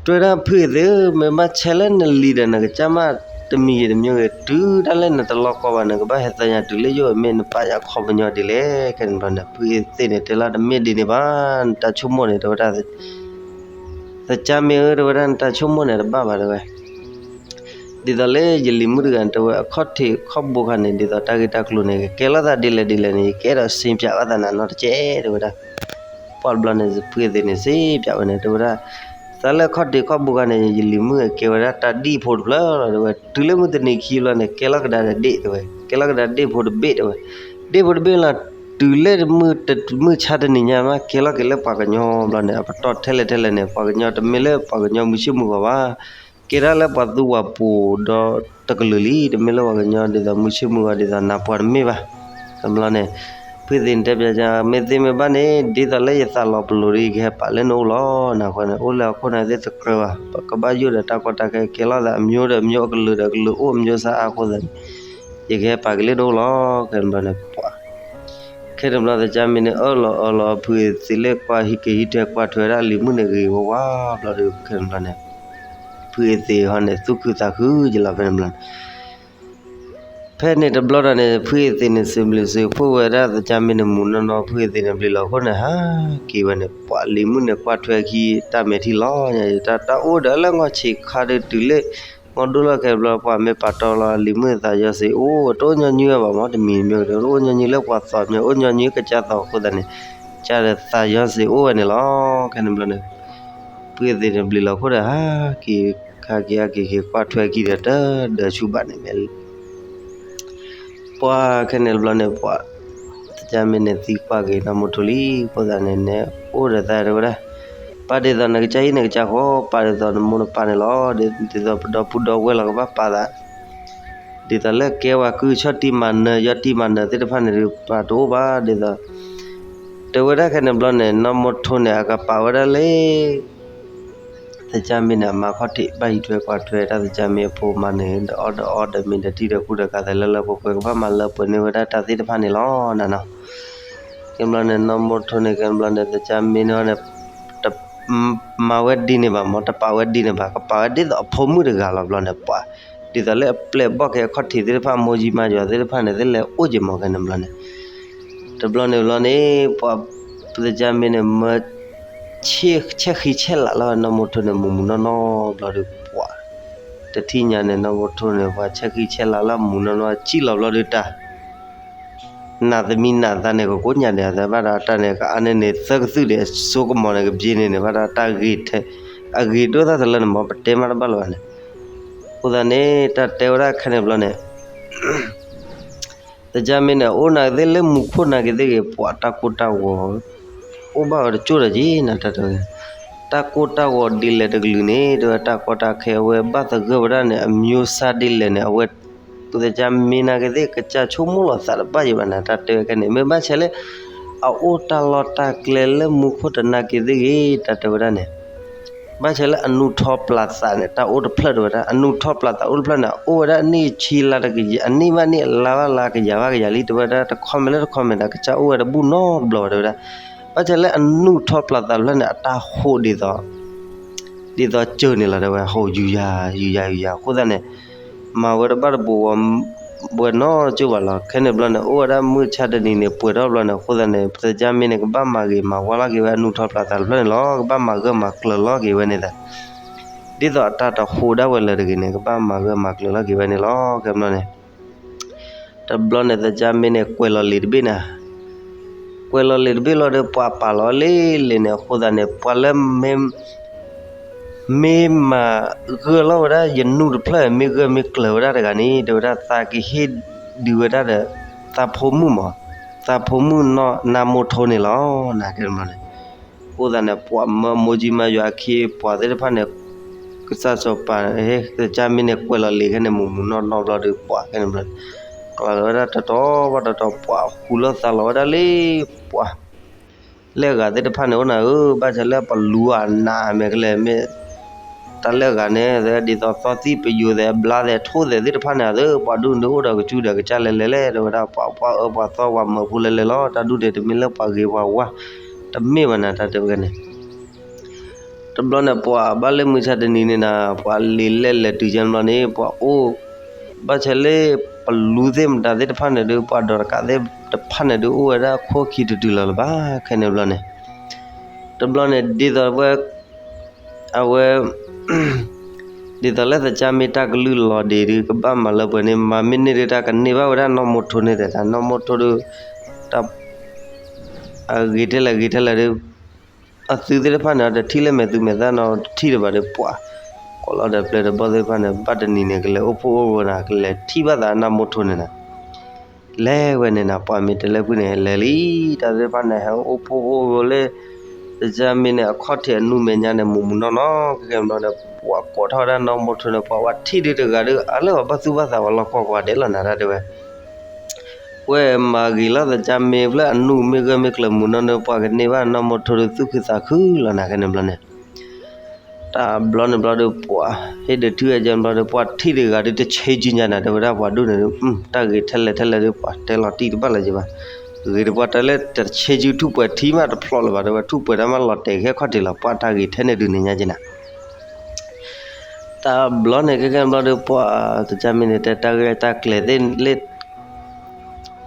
တဲဝဲဒၣ်ဖုအ့သ့ၣ်ဧၢ မ့ၢ်ဘၣ်ဆဲးလၢနလံၤဒီးနကစၢ်မး တမံၤဂ့ၤတမံၤဂ့ၤ တုၤဒၣ်လဲာ်နတလီၤကီဘၣ် နကဘၣ်ဟဲသးညါတုၤလၢယအိၣ် မ့ၢ်နပာ်ယၤခီပညီဒ်လဲၣ် ခဲန့ၣ်ဘျီန့ၣ် ဖုအ့သ့ၣ်န့ၣ် တဲလၢတမ့ၢ်ဒ်န့ၣ်ဘၣ် နတၢ်ဆိကမိၣ်န့ၣ် တဲဝဲဒၣ် သကၢ်မ့ၢ်ဧၢ တဲဝဲဒၣ် နတၢ်ဆိကမိၣ်န့ၣ်တဘၣ်ဘၣ် တဲဝဲ ဒ်သိးလၢယလံၤမုၣ်တဂၤန့ၣ် တဲဝဲ အခီၣ်ထံးခီၣ်ဘိခါန့ၣ် ဒ်သိးတၢ်ဂ့ၢ်တၢ်ကျိၤန့ၣ် ကကဲလိာ်သးဒ်လဲၣ်ဒ်လဲၣ်န့ၣ် ယကအဲၣ်ဒိးစ့ပၠးဘၣ်သးနၤနီတကဲး တဲဝဲဒၣ်. ပှၤတဘျီန့ၣ် ဖုအ့သ့ၣ်န့ၣ် စ့ပၠးဝဲန့ၣ် တဲဝဲဒၣ် သးလၢအခီၣ်ထံးခီၣ်ဘိခါန့ၣ် ယလံၤမုၣ်ကဲဝဲဒၣ်တၢ်ဒ့ၣ်ဖိတဖျၢၣ်လီၤ တဲဝဲ တုၤလၢမုၢ်တနံၤခံဘျီန့ၣ် ကဲလီၤကဒါဒီးဒ့ၣ် တဲဝဲ ကဲလီၤကဒါဒ့ၣ်ဖိတဘ့ၣ် တဲဝဲ ဒ့ၣ်ဖိတဘ့ၣ်လီၤ တုၤလၢမုၢ်ဆါတနံၤညါမး ကဲလီၤက့ၤလၢပှၤကညီဘျီန့ၣ် အပတီၢ်ထဲလဲၣ်ထဲလဲၣ်န့ၣ် ပှၤကညီတမ့ၢ်လၢပှၤကညီမုၢ်ဆ့ၣ်မုၢ်ဂီၤဘၣ် ကဲဒၣ်လၢပှၤသူဝၤပူၤဒီးတကလုာ်လံ တမ့ၢ်လၢပှၤကညီဒ်သိးမုၢ်ဆ့ၣ်မုၢ်ဂီၤဒ်သိးနၤပှၤတမ့ၢ်ဘၣ်. တဘျီန့ၣ် ဖုအ့သ့ၣ်န့ၣ်တဲပၠး မ့ၢ်သ့မ့ၢ်ဘၣ်န့ၣ် ဒ်သိးလၢယသးလီၤပလိာ်ဒီး ယကဟဲပာ်လၢနအိၣ်လီၤ နၤဃီန့ၣ် အိၣ်လၢဟီၣ်ခိၣ်နၤသ့ၣ်တကြၢးဘၣ် ပကဘၣ်ယိၣ်ဒီးတၢ်ကီတၢ်ခဲ ကဲလိာ်သးအမျိုးဒီးအမျိုး အကလုာ်ဒီးအကလုာ်အိၣ်အမျိုးစါအါအဃိသတးန့ၣ် ယကဟဲပာ်က့ၤလၢနအိၣ်လီၤ ခဲန့ၣ်ဘျီန့ၣ် ပှၤ ခဲန့ၣ်ဘျီသကၢ်မ့ၢ်န့ၣ် အၢၣ်လီၤအၢၣ်လီၤ ဖုအ့သ့ၣ်လၢကွၢ်ဟံးက့ၤဟံးထွဲကွၢ်ထွဲဒၣ်လံၤမုၣ်န့ၣ်ဂ့ၤဝဲဝါဘျီဒီး ခဲန့ၣ်ဘျီန့ၣ် ဖုအ့သ့ၣ်ဟီန့ၣ် သူၣ်ခုသးခုယလီၤ ဖဲန့ၣ်ဘျီန့ၣ် ဖဲန့ၣ်တဘျီဒီးန့ၣ် ဖုအ့သ့ၣ်န့ၣ် စံးဘျုးစံးဖှိၣ်ဝဲဒၣ်သကၢ်မ့ၢ်န့ၣ်မူနီၢ်နီၢ် ဖုအ့သ့ၣ်န့ၣ် ဘျံးလီၤခိၣ်န့ၣ် ဟးက့ၤဝဲန့ၣ် ပှၤလံၤမုၣ်န့ၣ် ကွၢ်ထွဲခံတၢ်မဲာ်ထံလီၤ တၢ်တၢ်အိၣ်ဒီးလၢငီၢ်ဆံးခါဒီးတုၤလၢ မ့ၢ်ဒိၣ်လီၢ်ခဲဘျီ ပှၤမ့ၢ်ပာ်တီလီၤလံၤမုၣ်သးယီၤစ့ၢ်အိၣ် တအိၣ်ညီနုၢ်ဝဲဘၣ်မ့ၢ် တမံၤမ့ၢ်ကတၢၢ် တအိၣ်ညီနုၢ်လၢပှၤသီမ့ၢ် အိၣ်ညီနုၢ်ကစၢ်သီအဃိသတးန့ၣ် ကစၢ်ဒီးသးယီၤစ့ၢ်အိၣ်ဝဲန့ၣ်လီၤ. ခဲန့ၣ်ဘျီန့ၣ် ပုၢ်သ့ၣ်န့ၣ်ဘျံးလီၤခိၣ်ဒီး ဟးက့ၤ ဟးက့ၤဟးက့ၤက့ၤ ကွၢ်ထွဲကံဒီး တဒၢးဆူၣ်ဘၣ်န့ၣ်မ့ၢ် ပှၤခဲန့ၣ်တဘျီန့ၣ် ပှၤ သကၢ်မ့ၢ်န့ၣ်သံကွၢ်က့ၤနီၢ်မိထိလံ အဃိသတးန့ၣ် နအိၣ်ဒီးသးတဲဝဲဒၣ် ပာ်ဒ်သိးနကစၢ်ဟံၣ်နကစၢ်ဃီ ပာ်ဒ်သိးနမိၢ်နပၢ်န့ၣ်လီၤ. ဒ်သိးပဒီပုၢ်ဒီဝဲၢ်လီၤကဘၣ်ပာ်သး ဒ်သိးလၢကဲဝဲကုၢ်ဆီၣ်တံၢ်မၤနၢၤ ယီၢ်တံၢ်မၤနၢၤသ့ၣ်တဖၣ်န့ၣ်ဒုး ပာ်တအိၣ်ဘၣ် ဒ်သိး တဲဝဲဒၣ်ခဲန့ၣ်ဘျီန့ၣ် နီၢ်မိထိန့ၣ် အကပာ်ဝဲဒၣ်လၢ သကၢ်မ့ၢ်န့ၣ် အမါခီၣ်ထံး ဘၣ်ဟံးထွဲကွၢ်ထွဲတၢ် သကၢ်မ့ၢ်အဖိမၤနၢၤ ဒီးအီၣ်ဒီးအီဒီးမ့ၤဒီးထံဒီးကူဒီးကးသးလၢလၢပှဲၤပှဲၤ ကဘၣ်မၤလၢပှဲၤန့ၢ်ဝဲဒၣ်တၢ်သ့ၣ်တဖၣ်န့ၣ်လီၤနၤနီၤ. ခဲဘျီန့ၣ် နီၢ်မိထိန့ၣ် ခဲဘျီန့ၣ် သကၢ်မ့ၢ်န့ၣ်န့ၣ် တမၤဝဲဒ်န့ၣ်ဘၣ်မ့ၢ် တပာ်ဝဲဒ်န့ၣ်ဘၣ် ကပာ်ဝဲဒ်သိးအဖိမုၣ်တဂၤလီၤဘျီန့ၣ် ပှၤ ဒ်သိးလၢအပျဲၢ်အဘီၣ်က့ၤအခီၣ်ထံးသ့ၣ်တဖၣ် မိၢ်ကၠံမါယွၤသ့ၣ်တဖၣ်န့ၣ် သ့ၣ်လဲၤအိၣ်က့ၤမ့ၢ်ခဲန့ၣ်ဘျီန့ၣ် တဘျီန့ၣ်ဘျီန့ၣ် ပှၤ သကၢ်မ့ၢ်န့ၣ် မၢ ဆဲးဃံဆဲးလၤလၢနီၢ်မိထိန့ၣ် မူးမူးနီၢ်နီၢ်ဘျီဒီး ပှၤ တထံၣ်ညါန့ၣ် နီၢ်မိထိန့ၣ် ပှၤဆဲးဃံဆဲးလၤလၢမူးနီၢ်နီၢ် စံၣ်လီၤဘျီဒီးတၢ် နးသမံနးသးန့ၣ် ကကိးညါန့ၣ် အသးဘၣ်ဒီးတၢ်န့ၣ် ကအါန့ၢ်န့ၣ် သၢကသုၣ်ဒီး အစိကမီၤန့ၣ် ကဘျ့န့ၣ်န့ၣ် ဘၣ်ဒီးတၢ်ဂ့ၤထဲ အဂ့ၤဒိၣ်သၣ်တလၢန့ၣ် မ်ပတဲမးတဘၣ်လၢၤဘၣ်န့ၣ် အဃိသတးန့ၣ် တၢ်တဲဝဲဒၣ်ခဲန့ၣ်ဘျီန့ၣ် သကၢ်မ့ၢ်န့ၣ် အိၣ်နာ်က့ၤသ့ၣ်လၢမူခိၣ်နာ်က့ၤသ့ၣ်ဂ့ၤ ပှၤတၢ်ကိၢ်တၢ်ဂီၤ အိၣ်ဘၣ်ဝဲတကၠိၢ်ဒီးက့ၤနၤတၢ်တဲဝဲ တၢ်ကိၢ်တၢ်ဂီၤဒ်လဲၣ်တကလုာ်န့ၣ် တဲဝဲတၢ်ကီတၢ်ခဲအဝဲဘၣ်သဂၢၢ်ဝဲဒၣ်န့ၣ် အမျိုးစားဒ်လဲၣ်န့ၣ် အဝဲ သကၢ်မ့ၢ်နာ်က့ၤသ့ၣ် ကစၢ်ဆိကမိၣ်လီၤသးတဘၣ်ယံၤဘၣ်န့ၣ် တၢ်တဲဝဲခဲန့ၣ် မ့ၢ်ဘၣ်ဆၣ်လၢ အအိၣ်တၢ်လီၢ်တၢ်ကျဲလၢမူခိၣ်တနာ်က့ၤသ့ၣ်ဂ့ၤ တၢ်တဲဝဲဒၣ်န့ၣ် ဘၣ်ဆၣ်လၢအနူၢ်ထီပျးသးန့ၣ် တၢ်အိၣ်တဖျၢၣ်တဲဝဲဒၣ် အနူၢ်ထီပျးသးအိၣ်တဖျၢၣ်န့ၣ် အအိၣ်ဝဲဒၣ်အနံၣ်ဆံလါတကယၤ အနံၣ်ဘၣ်နံၣ်အလါဘၣ်လါကယၤဘၣ်ကယၤလံ တဲဝဲဒၣ်တခီမ့ၢ်လၢတခီမ့ၢ်ဒီး ကစၢ်အိၣ်ဝဲတဘူၣ်နီတဘျီဘၣ်တဲဝဲဒၣ် ဘၣ်ဆၣ်လၢအနူၢ်ထီပျးသးတဖျၢၣ်န့ၣ် အတၢ်ဟူးဒ်သိး ဒ်သိးစၢၤန့ၣ်လီၤတဲဝဲ ဟူးယူၤယၤ ယူၤယၤ ယူၤယၤ အဃိသတးန့ၣ် မၤဝဲတဘၣ်တဘူးဝဲ ဝဲနီတကၠိၢ်ဘၣ်လီၤ ခဲန့ၣ်ဘျီန့ၣ် အိၣ်ဝဲဒၣ်မုၢ်ဆါတနံၤန့ၣ် ပှဲၤထီၣ်ဘျီန့ၣ် အဃိသတးန့ၣ် သကၢ်မ့ၢ်န့ၣ် ကဘၣ်မၤဂ့ၤမၤဝါလီၤက့ၤဝဲအနူၢ်ထီပျးသးတဖျၢၣ်န့ၣ်လီၤ ကဘၣ်မၤဂၢၢ်မၤကျၢၤလီၤက့ၤဝဲန့ၣ်သတး ဒ်သိးအတၢ်တဟူးဒၣ်ဝဲလၢၤတဂ့ၤန့ၣ် ကဘၣ်မၤဂၢၢ်မၤကျၢၤလီၤက့ၤဝဲန့ၣ်လီၤ ခဲဘျီန့ၣ် တဘျီန့ၣ် သကၢ်မ့ၢ်န့ၣ် ကွဲးလီၤလံာ်တဘ့ၣ်န့ၣ် ကွဲးလီၤလံာ်တဘ့ၣ်လီၤဒီး ပှၤပာ်လီၤလံာ်လံာ်န့ၣ် အဃိသတးန့ၣ် ပှၤလၢ မ့ၢ်မၤဂၢၢ်လီၤဝဲဒၣ် ယနူၢ်တဖျၢၣ် မ့ၢ်ဂၢၢ်မ့ၢ်ကျၢၤဝဲဒၣ်တဂၤန့ၣ် တဲဝဲဒၣ်သးကဟ့ၣ်ဒုးဝဲဒၣ်ဒီး သးဖိမုၣ်မး သးဖိမုၣ်နီၢ်နါမိထိန့ၣ်လီၤ နၤကဲန့ၣ်ဘျီန့ၣ် အဃိသတးန့ၣ် ပှၤမၢမိၢ်ကၠံမါယွၤအခ့အပှၤသ့ၣ်တဖၣ်န့ၣ် ကစၢ်စီၤပၤ သကၢ်မ့ၢ်န့ၣ် ကွဲးလီၤလံာ်ခဲန့ၣ် မူးမူးနီၢ်နီၢ်ဘျီဒီး ပှၤခဲန့ၣ်ဘျီန့ၣ် ကျးလီၤဝဲဒၣ်တတီၤဘၣ်တတီၤ ပှၤဟူးလီၤသးလီၤဝဲဒၣ်လံ ပှၤ လၢအဂၤသ့ၣ်တဖၣ်န့ၣ် အိၣ်နၤဧၢ ဘၣ်ဆၣ်လၢပလူၤအနးမ့ၢ်ကလဲၤမ့ၢ် တၢ်လၢအဂၤန့ၣ် ဒ်သိးသီသံၣ်ပယိၤသဲး ဘျါသဲး ထိၣ်သဲးသ့ၣ်တဖၣ်န့ၣ် အသး ပှၤဒူၣ်န့ၣ်အိၣ်ဒီးကစူဒီးကစၢ်လဲၤလဲၤလဲၣ် တဲဝဲဒၣ် ပှၤပှၤအၢပှၤသီပှၤမၢဖိလဲၤလဲၤလီၤ တၢ်ဒူၣ်န့ၣ် တမ့ၢ်လၢပှၤဂ့ၤပှၤဝါ တမ့ၢ်ဘၣ်နၤ တၢ်တဲဝဲန့ၣ် တဘျီန့ၣ် ပှၤဘၣ်လၢမုၢ်ဆါတနံၤန့ၣ်နၤ ပှၤလံာ်လဲၢ်လဲၢ်တုၤကဲန့ၣ်ဘျီန့ၣ် ပှၤအိၣ် ဘၣ်ဆၣ်လၢ ပလူၤသ့ၣ်မတၤသ့ၣ်တဖၣ်န့ၣ်ဒုး ပှၤဒိးတကးသ့ၣ်တဖၣ်န့ၣ်ဒုး အိၣ်ဝဲဒၣ်ခိၣ်ခံတတုၤလီၤလၢၤဘၣ် ခဲန့ၣ်ဘျီန့ၣ် တဘျီန့ၣ် ဒ်သိးဝဲ အဝဲ ဒ်သိးလၢသကၢ်မ့ၢ်တၢ်ကလုၢ်လီၤဒံးဒုး ကဘၣ်မၤလၢပှဲၤန့ၣ် မၤမ့ၢ်န့ၢ်ဒုး တၢ်ကန့ၢ်ဘၣ်ဝဲဒၣ်နီၢ်မိထိန့ၣ်ဒီး နီၢ်မိထိဒုး တၢ် အဂ့ၤထဲလဲၣ်ဂ့ၤထဲလဲၣ်ဒုး အသုသ့ၣ်တဖၣ်န့ၣ် တထံၣ်လၢမဲာ်သူမဲာ်သၣ်နီတထံၣ်ဒံးဘၣ်ဒီး ပှၤ ကိးလီၤဒီးပျဲၢ်ဒီးဘီၣ်သ့ၣ်တဖၣ်န့ၣ် ဘၣ်တနံၤန့ၣ် ကလဲၤအိၣ်ဖှိၣ်အိၣ်ရိၤနၤ ကလဲၤထံၣ်ဘၣ်သးနီၢ်မိထိန့ၣ်နၤ လဲၤဝဲန့ၣ်နၤ ပှၤမ့ၢ်တဲလၢဖုန့ၣ် လဲၤလံ တၢ်သ့ၣ်တဖၣ်န့ၣ် ဟဲအိၣ်ဖှိၣ်အိၣ်ရိၤလၢ သကၢ်မ့ၢ်န့ၣ် အခီၣ်ထံးအနူၢ်မဲာ်ညါန့ၣ် မူးမူးနီၢ်နီၢ် ကဲကဲဘျီန့ၣ် ပှၤကိးထီၣ်ဝဲဒၣ်နီၢ်မိထိန့ၣ် ပှၤဝဲထံၣ်ဒုးတဂၤဒီး အါလၢပှၤဘၣ်သူၣ်ဘၣ်သးဝဲလီၤကွၢ်ကွၢ်ဒဲးလီၤနၤ တၢ်တဲဝဲ ဝဲမၤဂ့ၤလီၤသကၢ်မ့ၢ်ဖျၢၣ်အနူၢ်မ့ၢ်ဂၢၢ်မ့ၢ်ကျၢၤမူးနီၢ်န့ၣ် ပှၤကန့ၢ်ဘၣ်နီၢ်မိထိဒီးသူၣ်ခုသးခုလီၤနၤ ကဲန့ၣ်ဘျီန့ၣ် တဘျီန့ၣ်ဘျီဒီးပှၤ ဟ့ၣ်ဒုးထုအကဲန့ၣ်ဘျီဒီး ပှၤထံၣ်တဂၤဒီးတဆဲးကၠူညါနၤ တဲဝဲဒၣ်ပှၤဒူၣ်န့ၣ်ဒုး တၢ်ဂ့ၤထဲလဲၣ်ထဲလဲၣ်ဒီး ပှၤတဲလီၤတံၢ်တဘၣ်လၢၤက့ၤဘၣ် ဂ့ၤဒီးပှၤတဲလၢတဆဲးကၠူထူၣ်ပှဲၤထံမးတဖျိးလၢၤဘၣ် တဲဝဲထူၣ်ပှဲၤတၢ်မး လီၤတဲာ်ကဟဲခီၣ်ထံးလီၤ ပှၤတၢ်ဂ့ၤထဲန့ၣ်ဒုးန့ၣ်ညါက့ၤနၤ တဘျီန့ၣ် ကဲကဲဘျီဒီးပှၤ သကၢ်မ့ၢ်န့ၣ် တဲတၢ်ဂ့ၢ်တၢ်ကျဲၤသ့ၣ်လၢ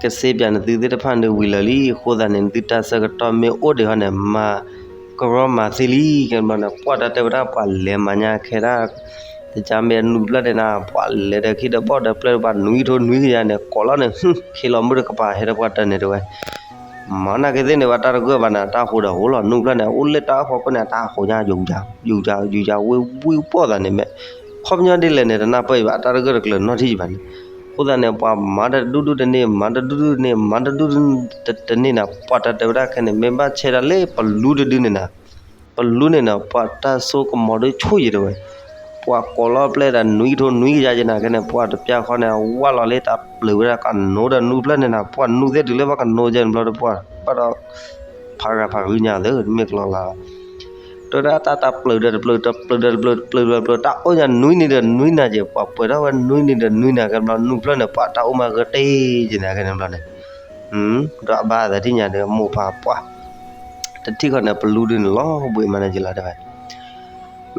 ကစ့ပၠးနသုသ့ၣ်တဖၣ်န့ၣ်ဝံၤလၢာ်လံ အဃိသတးန့ၣ် နသုတၢ်ဆၢကတီၢ်မ့ၢ်အိၣ်ဒံးဟီန့ၣ် မၤကရီမၤသ့လံ ကဲဘျီန့ၣ် ပှၤတၢ်တဲဝဲဒၣ်ပှၤလဲၤမၤညါခဲဒၣ် သကၢ်မ့ၢ်အနူၢ်ဖျၢၣ်န့ၣ်နၤ ပှၤလဲၤဒီးခံဒီးဘီၣ်ဒီးပျဲၢ်တပှၤနွံထိနွံကယၤန့ၣ် ကိးလီၤန့ၣ် ဟ့ၣ်လီၤမုၢ်တကပၤဟဲဒီးပှၤတၢ်န့ၣ်တဲဝဲ မၤနာ်က့သ့ၣ်န့ၣ် ပှၤတၢ်တဂၢၢ်ဘၣ်နၤ တၢ်ဟိးဒီးဟိးလီၤ နူၢ်ဖျၢၣ်န့ၣ် အိၣ်လၢတၢ်အီၣ်ဖီခိၣ်န့ၣ် တၢ်ဟိးညါ ယူၤယၤ ယူၤယၤ ယူၤယၤ ဝံၣ်ဝံၣ်ပီၢ်သးန့ၣ်မ့ၢ် ခီပညီဒ်လဲၣ်န့ၣ် တနၢ်ပၢၢ်အံၤဘၣ် တၢ်တဂၢၢ်တကျၢၤနီထံၣ်ယံၤဘၣ်န့ၣ် အဃိသတးန့ၣ် ပှၤမၤတဒူၣ်ဒူၣ်တန့ၢ် မၤတဒူၣ်ဒူၣ်တန့ၢ် မၤတဒူၣ်ဒူၣ်တန့ၢ်နၤ ပှၤတၢ်တဲဝဲဒၣ်ခဲန့ၣ် မ့ၢ်ဘၣ်ဆဲဒၣ်လၢပလူတဒုန့ၣ်နၤ ပလူန့ၣ်နၤ ပှၤတၢ်စိကမီၤဒုးဆိၣ်ယံၤတဲဝဲ ပှၤကိးလီၤပျဲၢ်ဒီးနွံကထိနွံကယၤယံၤနၤခဲန့ၣ် ပှၤတပျၢ်ဃီန့ၣ် ဝၢ်လီၤလၢတၢ်ပျုၤဝဲဒၣ်ကနိးဒီးနူၢ်ဖျၢၣ်န့ၣ်နၤ ပှၤနူၢ်သ့ၣ်တုၤလၢဘၣ်ကနိးယဲၢ်န့ၣ်ဘျီဒီး ပှၤဘၣ်ဒီး ဖးဂၤဖးဂုညါသ့ တမ့ၢ်ကလီလါ တဲဝဲဒၣ်တၢ်တၢ်ပျုၤဒီးတပျုၤ တပျုၤဒီးတပျုၤ တပျုၤဒီးတပျုၤ တၢ်အိၣ်ညါနွံနံၤဒီးနွံနၤက့ၤ ပှၤပှဲၤထီၣ်ဝဲနွံနံၤဒီးနွံနၤကဲဘျီ နူၢ်ဖျၢၣ်န့ၣ် ပှၤတၢ်အိၣ်မးဂၢၢ်တ့ၢ်က့ၤနၤခဲန့ၣ်ဘျီန့ၣ် ဒီးအဘၣ်သးထံၣ်ညါဒီးမိၢ်ပၢ်ပှၢ် တထံၣ်ဃီန့ၣ် ပလူဒုန့ၣ်လီၤဘှံးမးန့ၣ်က့ၤလီၤတဲဝဲ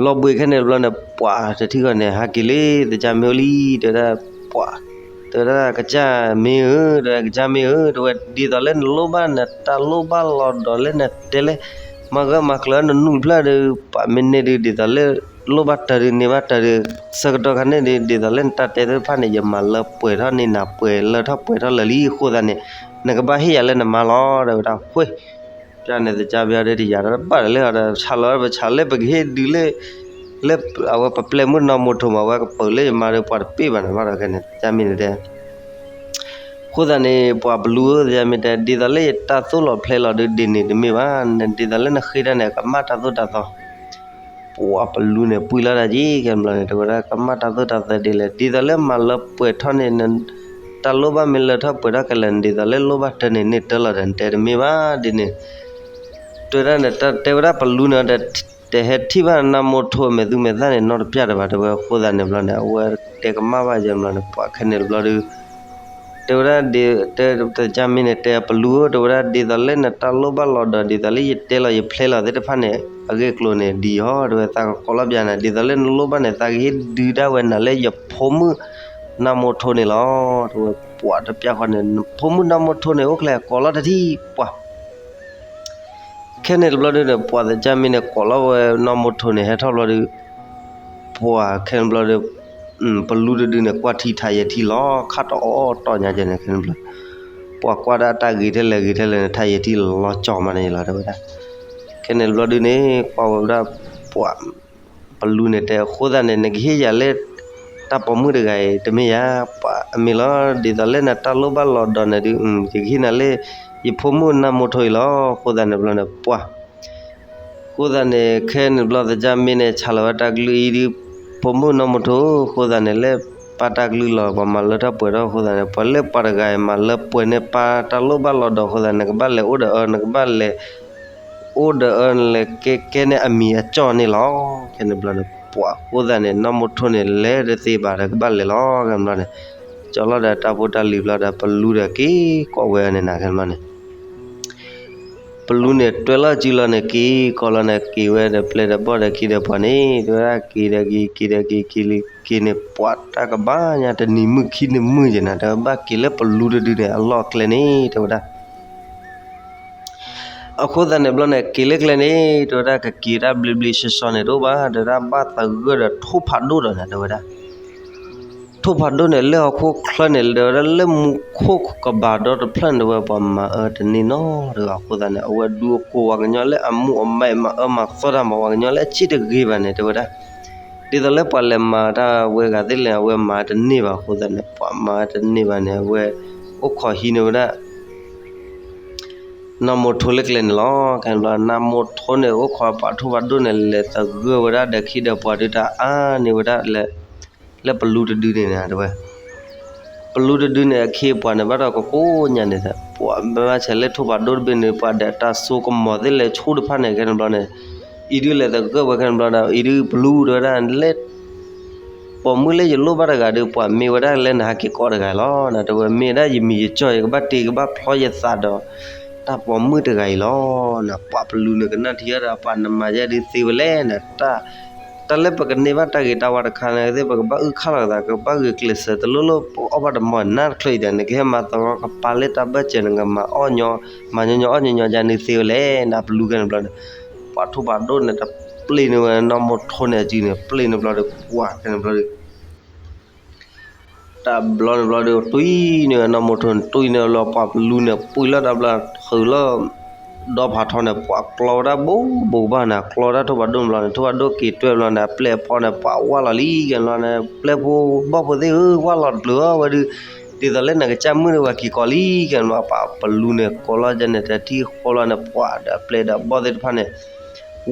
လီၤဘှံးခဲန့ၣ်တဘျီန့ၣ် ပှၤတထံၣ်ဃီန့ၣ် ဟးက့ၤလံ သကၢ်မ့ၢ်အိၣ်လံ တဲဝဲဒၣ် ပှၤ တဲဝဲဒၣ် ကစၢ်မ့ၢ်ဧၢ တဲဝဲ ကစၢ်မ့ၢ်ဧၢ တဲဝဲ ဒ်သိးလၢနလိၣ်ဘၣ်နတၢ်လိၣ်ဘၣ်လီၤဒီးလၢနတဲလၢ မၤဂၢၢ်မၤကျၢၤနနူၢ်ဖျၢၣ်ဒီး ပှၤမ့ၢ်န့ၢ်ဒုး ဒ်သိးလၢ လိၣ်ဘၣ်တၢ်ဒုးန့ၢ်ဘၣ်တၢ်ဒုး ဆၢကတီၢ်ခါန့ၣ်ဒုး ဒ်သိးလၢနတၢ်တဲသ့ၣ်တဖၣ်န့ၣ် ယမၤလၢပှဲၤထီၣ်န့ၢ်နၤ ပှဲၤလၢထီၣ်ပှဲၤထီၣ်လၢာ်လံ အဃိသတးန့ၣ် နကဘၣ်ဟ့ၣ်ယၤလၢနမါလီၤ တဲဝဲဒၣ် ဃ့ ပျၢ်န့ၣ် သကၢ်ဘၣ်ဒီးတယာ်ဒီးဘၣ်ဒီးလၢအီၤဒီး ဆးလီၤပဆးလၢပကဟ့ၣ်ဒုးလၢ လၢအဝဲပပျဲၢ်မုၣ်နီၢ်မိၢ်ထိၣ်မး အဝဲကပၢၤလၢယမါဒီး ပှၤတပ့ၢ်ဘၣ်န့ၣ်ဘၣ်ဒီးခဲန့ၣ် သကၢ်မ့ၢ်န့ၣ်တဲ အဃိသတးန့ၣ် ပှၤပလူဧၢ သကၢ်မ့ၢ်တဲ ဒ်သိးလၢယတၢ်သိၣ်လီၤဖျဲလီၤဒုးဒ်န့ၣ်တမ့ၢ်ဘၣ်, ဒ်သိးလၢနဃ့တၢ်န့ၣ် ကမၣ်တၢ်သိၣ်တၢ်သီ ပှၤပလူန့ၣ် ပှံၢ်လီၤတၢ်က့ၤ ခဲန့ၣ်ဘျီန့ၣ် တဲဝဲဒၣ် ကမၣ်တၢ်သိၣ်တၢ်သီဒ်လဲၣ်, ဒ်သိးလၢမၤလၢပှဲၤထီၣ်န့ၣ် တၢ်လိၣ်ဘၣ်မ့ၢ်လၢထီၣ်ပှဲၤထီၣ်ကလဲာ် ဒ်သိးလၢလိၣ်ဘၣ်တၢ်န့ၣ် န့ၢ်တၢ်လီၤဒီး နတဲတမ့ၢ်ဘၣ်ဒ်န့ၣ် တဲဝဲဒၣ်န့ၣ် တဲဝဲဒၣ်ပလူန့ၣ် တဟဲထံၣ်ဘၣ်နီၢ်မိၢ်ထိၣ်အမဲာ်သူမဲာ်သၣ်န့ၣ် နီတပျၢ်တဘၣ် တဲဝဲ အဃိသတးန့ၣ်ဘျီန့ၣ် အဝဲတဲကမၣ်ဘၣ်ယဲၢ်ဘျီန့ၣ် ပှၤခဲန့ၣ်တဘျီဒီး တဲဝဲဒၣ် တဲ သကၢ်မ့ၢ်န့ၣ် တဲပလူဧၢ တဲဝဲဒၣ် ဒ်သိးလၢနတၢ်လိၣ်ဘၣ်လီၤဒီး ဒ်သိးလၢယတဲလီၤယဖျဲလီၤသ့ၣ်တဖၣ်န့ၣ် အဂ့ၢ်အကျိၤန့ၣ် ဒ်အံၤဟီ တဲဝဲ သးကကိးလီၤပျၢ်နၤ ဒ်သိးလၢနလိၣ်ဘၣ်န့ၣ် သးကဟ့ၣ်ဒုးဒၣ်ဝဲနၤလၢယဖိမုၣ်နီၢ်မိၢ်ထိၣ်န့ၣ်လီၤ တဲဝဲ ပှၤတပျၢ်ဃီန့ၣ် ဖိမုၣ်နီၢ်မိၢ်ထိၣ်န့ၣ် အိၣ်ချဲကိးလီၤတထံၣ်ပှၤ ခဲန့ၣ်တဘျီဒုးန့ၣ် ပှၤသကၢ်မ့ၢ်န့ၣ် ကိးလီၤဝဲနီၢ်မိၢ်ထိၣ်န့ၣ် ဟဲထီၣ်ဘျီဒုး ပှၤခဲန့ၣ်တဘျီဒီး ပလူတဒုန့ၣ် ကွၢ်ထံထးယဲၢ်ထံလီၤ ခါတီတီညါကဲန့ၣ် ခဲန့ၣ်တဘျီ ပှၤကွၢ်ဒၣ်တၢ်ဂ့ၤထဲလဲၣ်ဂ့ၤထဲလဲၣ်န့ၣ် ထးယဲၢ်ထံလီၤကၠီၤမးန့ၣ်လီၤ တဲဝဲဒၣ် ခဲန့ၣ်တဘျီဒုးန့ၣ် ကွၢ်ဝဲဒၣ် ပှၤ ပလူန့ၣ်တဲအဃိသတးန့ၣ် နကဟ့ၣ်ယၤလၢ တၢ်ပိာ်မုၣ်တဂၤအံၤ တမ့ၢ်ယၤ ပှၤအမ့ၢ်လီၤ ဒ်သိးလၢနတၢ်လိၣ်ဘၣ်လီၤဒီးန့ၣ်ဒုး ယကဟ့ၣ်နၤလၢ ယဖိမုၣ်နီၢ်မိၢ်ထိၣ်အံၤလီၤ အဃိသတးန့ၣ်တဘျီန့ၣ် ပှၤ အဃိသတးန့ၣ် ခဲန့ၣ်တဘျီသကၢ်မ့ၢ်န့ၣ် ဆးလီၤဝဲတၢ်ကလုၢ်အံၤဒုး ဖိမုၣ်နီၢ်မိၢ်ထိၣ် အဃိသတးန့ၣ် လၢပၢ်တၢ်ကလုၢ်လီၤ ပှၤမၤလၢထီၣ်ပှဲၤထီၣ်အဃိသတးန့ၣ် ပှၤလၢပှၤတဂၤအံၤ မၤလၢပှဲၤန့ၢ်ပၢ်တၢ်လိၣ်ဘၣ်လီၤဒီးအဃိသတးန့ၣ် နကဘၣ်လဲၤအိၣ်ဒီးအၢ နကဘၣ်လဲၤ အိၣ်ဒီးအၢ နလဲၤကဲကဲန့ၢ်အမံၤအကၠီၣ်န့ၣ်လီၤ ခဲန့ၣ်တဘျီန့ၣ် ပှၤအဃိသတးန့ၣ် နီၢ်မိၢ်ထိၣ်န့ၣ် လဲၤတသ့ဘၣ်ဒီးကဘၣ်လဲၤလီၤ ခဲန့ၣ်တဘျီန့ၣ် ကၠီလီၤဒီးတၢ်ဖိတၢ်လံၤဘျီဒီး ပလူဒီးက့ၤကိးဝဲအၢန့ၣ်နၤ ခဲန့ၣ်တဘျီန့ၣ် ပလူန့ၣ် တွဲလီၤစုလီၤန့ၣ် က့ၤကိးလီၤန့ၣ် က့ၤဝဲဒီးပျဲၢ်ဒီးဘီၣ်ဒီးခံဒီးပှၤန့ၣ် တဲဝဲဒၣ် က့ၤဒီးက့ၤ က့ၤဒီးက့ၤ က့ၤလံ က့ၤန့ၣ် ပှၤတၢ်ကဘၣ်ညါတနံၤမုၢ်ခံနံၤမုၢ်ယဲၢ်နၤ တဲဝဲဘၣ်က့ၤလၢပလူတဒုန့ၣ် အလီၢ်အကျဲန့ၣ် တဲဝဲဒၣ် အဃိသတးန့ၣ်ဘျီန့ၣ် က့ၤလၢကျဲန့ၣ် တဲဝဲဒၣ် ကက့ၤတၢ်ဘျ့ဘျ့ဆှီဆှီန့ၣ်တအိၣ်ဘၣ် တဲဝဲဒၣ် ဘၣ်သဂၢၢ်ဒီးထိၣ်ဖးဒိၣ်ဒီးနၤ တဲဝဲဒၣ် ထိၣ်ဖးဒိၣ်န့ၣ် လၢဟီၣ်ခိၣ်ချၢန့ၣ် တဲဝဲဒၣ်လၢမူခိၣ်ကဘၣ်ဒီတဖျၢၣ်န့ၣ် တဲဝဲပှၤမၤအၢတန့ၢ်နီတဂၤအဃိသတးန့ၣ် အဝဲဒူအကိးဝဲကညီလၢအမူအမဲာ်မၤအၢမၤသီတၢ်မၤဝဲကညီလၢအစ့ၣ်တဂ့ၤဘၣ်န့ၣ် တဲဝဲဒၣ် ဒ်သိးလၢပှၤလဲၤမၤတၢ်ဝဲဂၤသ့ၣ်လဲၣ် အဝဲမၤတန့ၢ်ဘၣ်အဃိသတးန့ၣ် ပှၤမၤတန့ၢ်ဘၣ်န့ၣ် အဝဲအိၣ်ခိးဟံးန့ၢ်ဝဲဒၣ် နီၢ်မိၢ်ထိၣ်လၢကျဲန့ၣ်လီၤ. ခဲန့ၣ်ဘျီ နီၢ်မိၢ်ထိၣ်န့ၣ် အိၣ်ခိးပှၤထိၣ်ဖးဒိၣ်န့ၣ် လဲၤသဂၢၢ်ဝဲဒၣ်ဒီးခံဒီးပှၤဒုးတၢ်အါန့ၢ်ဝဲဒၣ် လၢပလူတဒုန့ၣ်နၤ တဲဝဲ ပလူတဒုန့ၣ် အခ့အပှၤန့ၣ် ဘၣ်ဒီးကကိးညါန့ၣ် ပှၤဘၣ်ဆဲးလၢထိၣ်ဖးဒိၣ်တဘ့ၣ်န့ၣ် ပှၤဒီးတၢ်စိကမီၤသ့ၣ်လဲၤဆူၣ်တဖၣ်န့ၣ် ခဲန့ၣ်ဘျီန့ၣ် အံၤဒုးလဲၤသဂၢၢ်ဝဲခဲန့ၣ်ဘျီဒီး အံၤဒုးပလူတဲဝဲဒၣ်လၢ ပိာ်မုၣ်လၢယလိၣ်ဘၣ်တဂၤဒီး ပှၤမ့ၢ်ဝဲဒၣ်လၢနဟဲက့ၤကိးတဂၤအံၤလီၤ. နတဲဝဲမ့ၢ်ဒၣ်ယမံၤယကၠီၣ် ယကဘၣ်တ့ကဘၣ်ဖျီယသးဒီး တၢ်ပိာ်မုၣ်တဂၤအံၤလီၤ. နပှၤပလူန့ၣ်ကနၣ်ထံၣ်ဒီး ပှၤနမၤယဲဒုးသ့ဝဲလဲၣ်န တၢ်လၢပကန့ၢ်ဘၣ်တၢ်ဂ့ၤတၢ်ဝါတခါန့ၣ်သ့ၣ် ပကဘၣ်အုၣ်ခါလီၤကသး ကဘၣ်ဂုာ်ကျဲးစၢးတလိၣ်လိၣ် ပအီၣ်ဘၣ်တမီၢ်နါတချုးအံၤဒီး နကဟဲမၤသရီကပၤလၢတၢ်ဘၢၣ်စၢၤ နကမၤအီၣ်ညီ မၤညီညီအီၣ်ညီညီယါန့ၣ်သ့ဝဲလဲၣ် နပလူခဲန့ၣ်ဘျီန့ၣ် ပှၤထိၣ်ဖးဒိၣ်န့ၣ် ပျ့ၤန့ၢ်ဝဲနီၢ်မိၢ်ထိန့ၣ်အစုန့ၣ် ပျ့ၤန့ၢ်ဘျီဒီး ပှၤခဲန့ၣ်ဘျီဒီး တဘျီန့ၣ်ဘျီဒီး တွံၢ်န့ၢ်ဝဲနီၢ်မိၢ်ထိန့ၣ် တွံၢ်န့ၢ်ဘျီ ပှၤပလူန့ၣ် ပှံၤလီၤတဘျီ ဃုာ်လီၤ ဒီဖးထီန့ၣ် ပှၤကျီဝဲဒၣ်ဘူးဘူးကဘၣ်န့ၣ် ကျီဝဲဒၣ်ထိၣ်ဖးဒိၣ်ဘျီန့ၣ် ထိၣ်ဖးဒိၣ်က့ၤတွဲဘျီန့ၣ် အပျဲၢ်အဖီန့ၣ် ပှၤဝၢ်လီၤလံ ကဲန့ၣ်ဘျီန့ၣ် ပျဲၢ်ဖိဘီၣ်ဖိသ့ၣ်ဧၢ ဝၢ်လီၤတပျုာ်အီၤဝဲဒုး ဒ်သိးလၢနကစၢ်မုၣ်ဒီးပှၤက့ၤကိးလံ ကဲန့ၣ်ဘျီ ပှၤပလူန့ၣ် ကိးလီၤကဲန့ၣ် တထံၣ်ဃီလီၤန့ၣ် ပှၤဒီးအပျဲၢ်ဒီးအဘီၣ်သ့ၣ်တဖၣ်န့ၣ်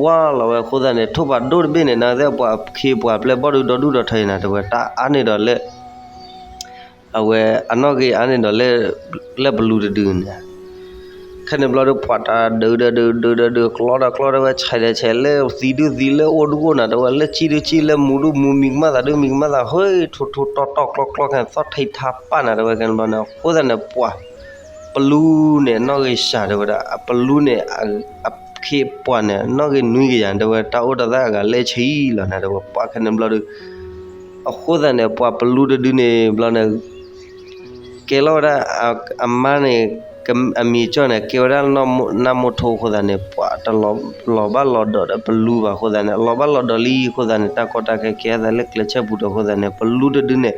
ဝၢ်လီၤဝဲအဃိသတးန့ၣ် ထိၣ်ဖးဒိၣ်တဘ့ၣ်န့ၣ် နသ့ၣ်ပှၤခ့ပှၤပျဲၢ်ဘီၣ်ဒုးဒီဒူၣ်ဒီထၢအံၤနၤ တဲဝဲတၢ်အါန့ၢ်ဒီးလၢ အဝဲအနီၣ်ဂံၢ်အါန့ၢ်ဒီးလၢ လၢပလူတဒုန့ၣ် ခဲန့ၣ်ဘျီဒီး ပှၤတၢ်ဒုးဒီးဒုး ဒုးဒီးဒုး ကျီဒီးကျီဒီးဝဲ ဆဲးဒီးဆဲး လၢသံဒုးသံ လၢအိၣ်ဒုးအိၣ်နၤ တဲဝဲ လၢစံၣ်ဒုးစံၣ် လၢမူဒုးမူ မံကမၣ်သးဒုးမံကမၣ်သး ဟဲ ထိၣ်ထိၣ်တီၢ်တီၢ်ကျီကျီခဲန့ၣ် သီၣ်ထံထါပၢ်နၤ တဲဝဲ ခဲန့ၣ်ဘျီန့ၣ် အဃိသတးန့ၣ် ပှၤ ပလူန့ၣ် အနီၣ်ဂံၢ်စှၤ တဲဝဲဒၣ် အပလူန့ၣ် အခ့အပှၤန့ၣ် နီၣ်ဂံၢ်နွံကယၤ တဲဝဲ တၢ်အိၣ်တၢ်သးအဂၤလဲၣ်ဆံလီၤနၤ တဲဝဲ ပှၤခဲန့ၣ်ဘျီဒီး အဃိသတးန့ၣ် ပှၤပလူတဒုန့ၣ်ဘျီန့ၣ် ကဲလီၤဝဲဒၣ် အမါန့ၣ် အမံၤကၠီၣ်န့ၣ် ကဲဝဲဒၣ်နီၢ်မိၢ်ထိအဃိသတးန့ၣ် ပှၤတလီၤဘၣ်လီၤဒီးဒီးပလူဘၣ်အဃိသတးန့ၣ် အလီၤဘၣ်လီၤဒီးလံအဃိသတးန့ၣ် တၢ်ကီတၢ်ခဲကဲအသးလၢကျဲဆၢပူၤဒီးအဃိသတးန့ၣ် ပလူတဒုန့ၣ်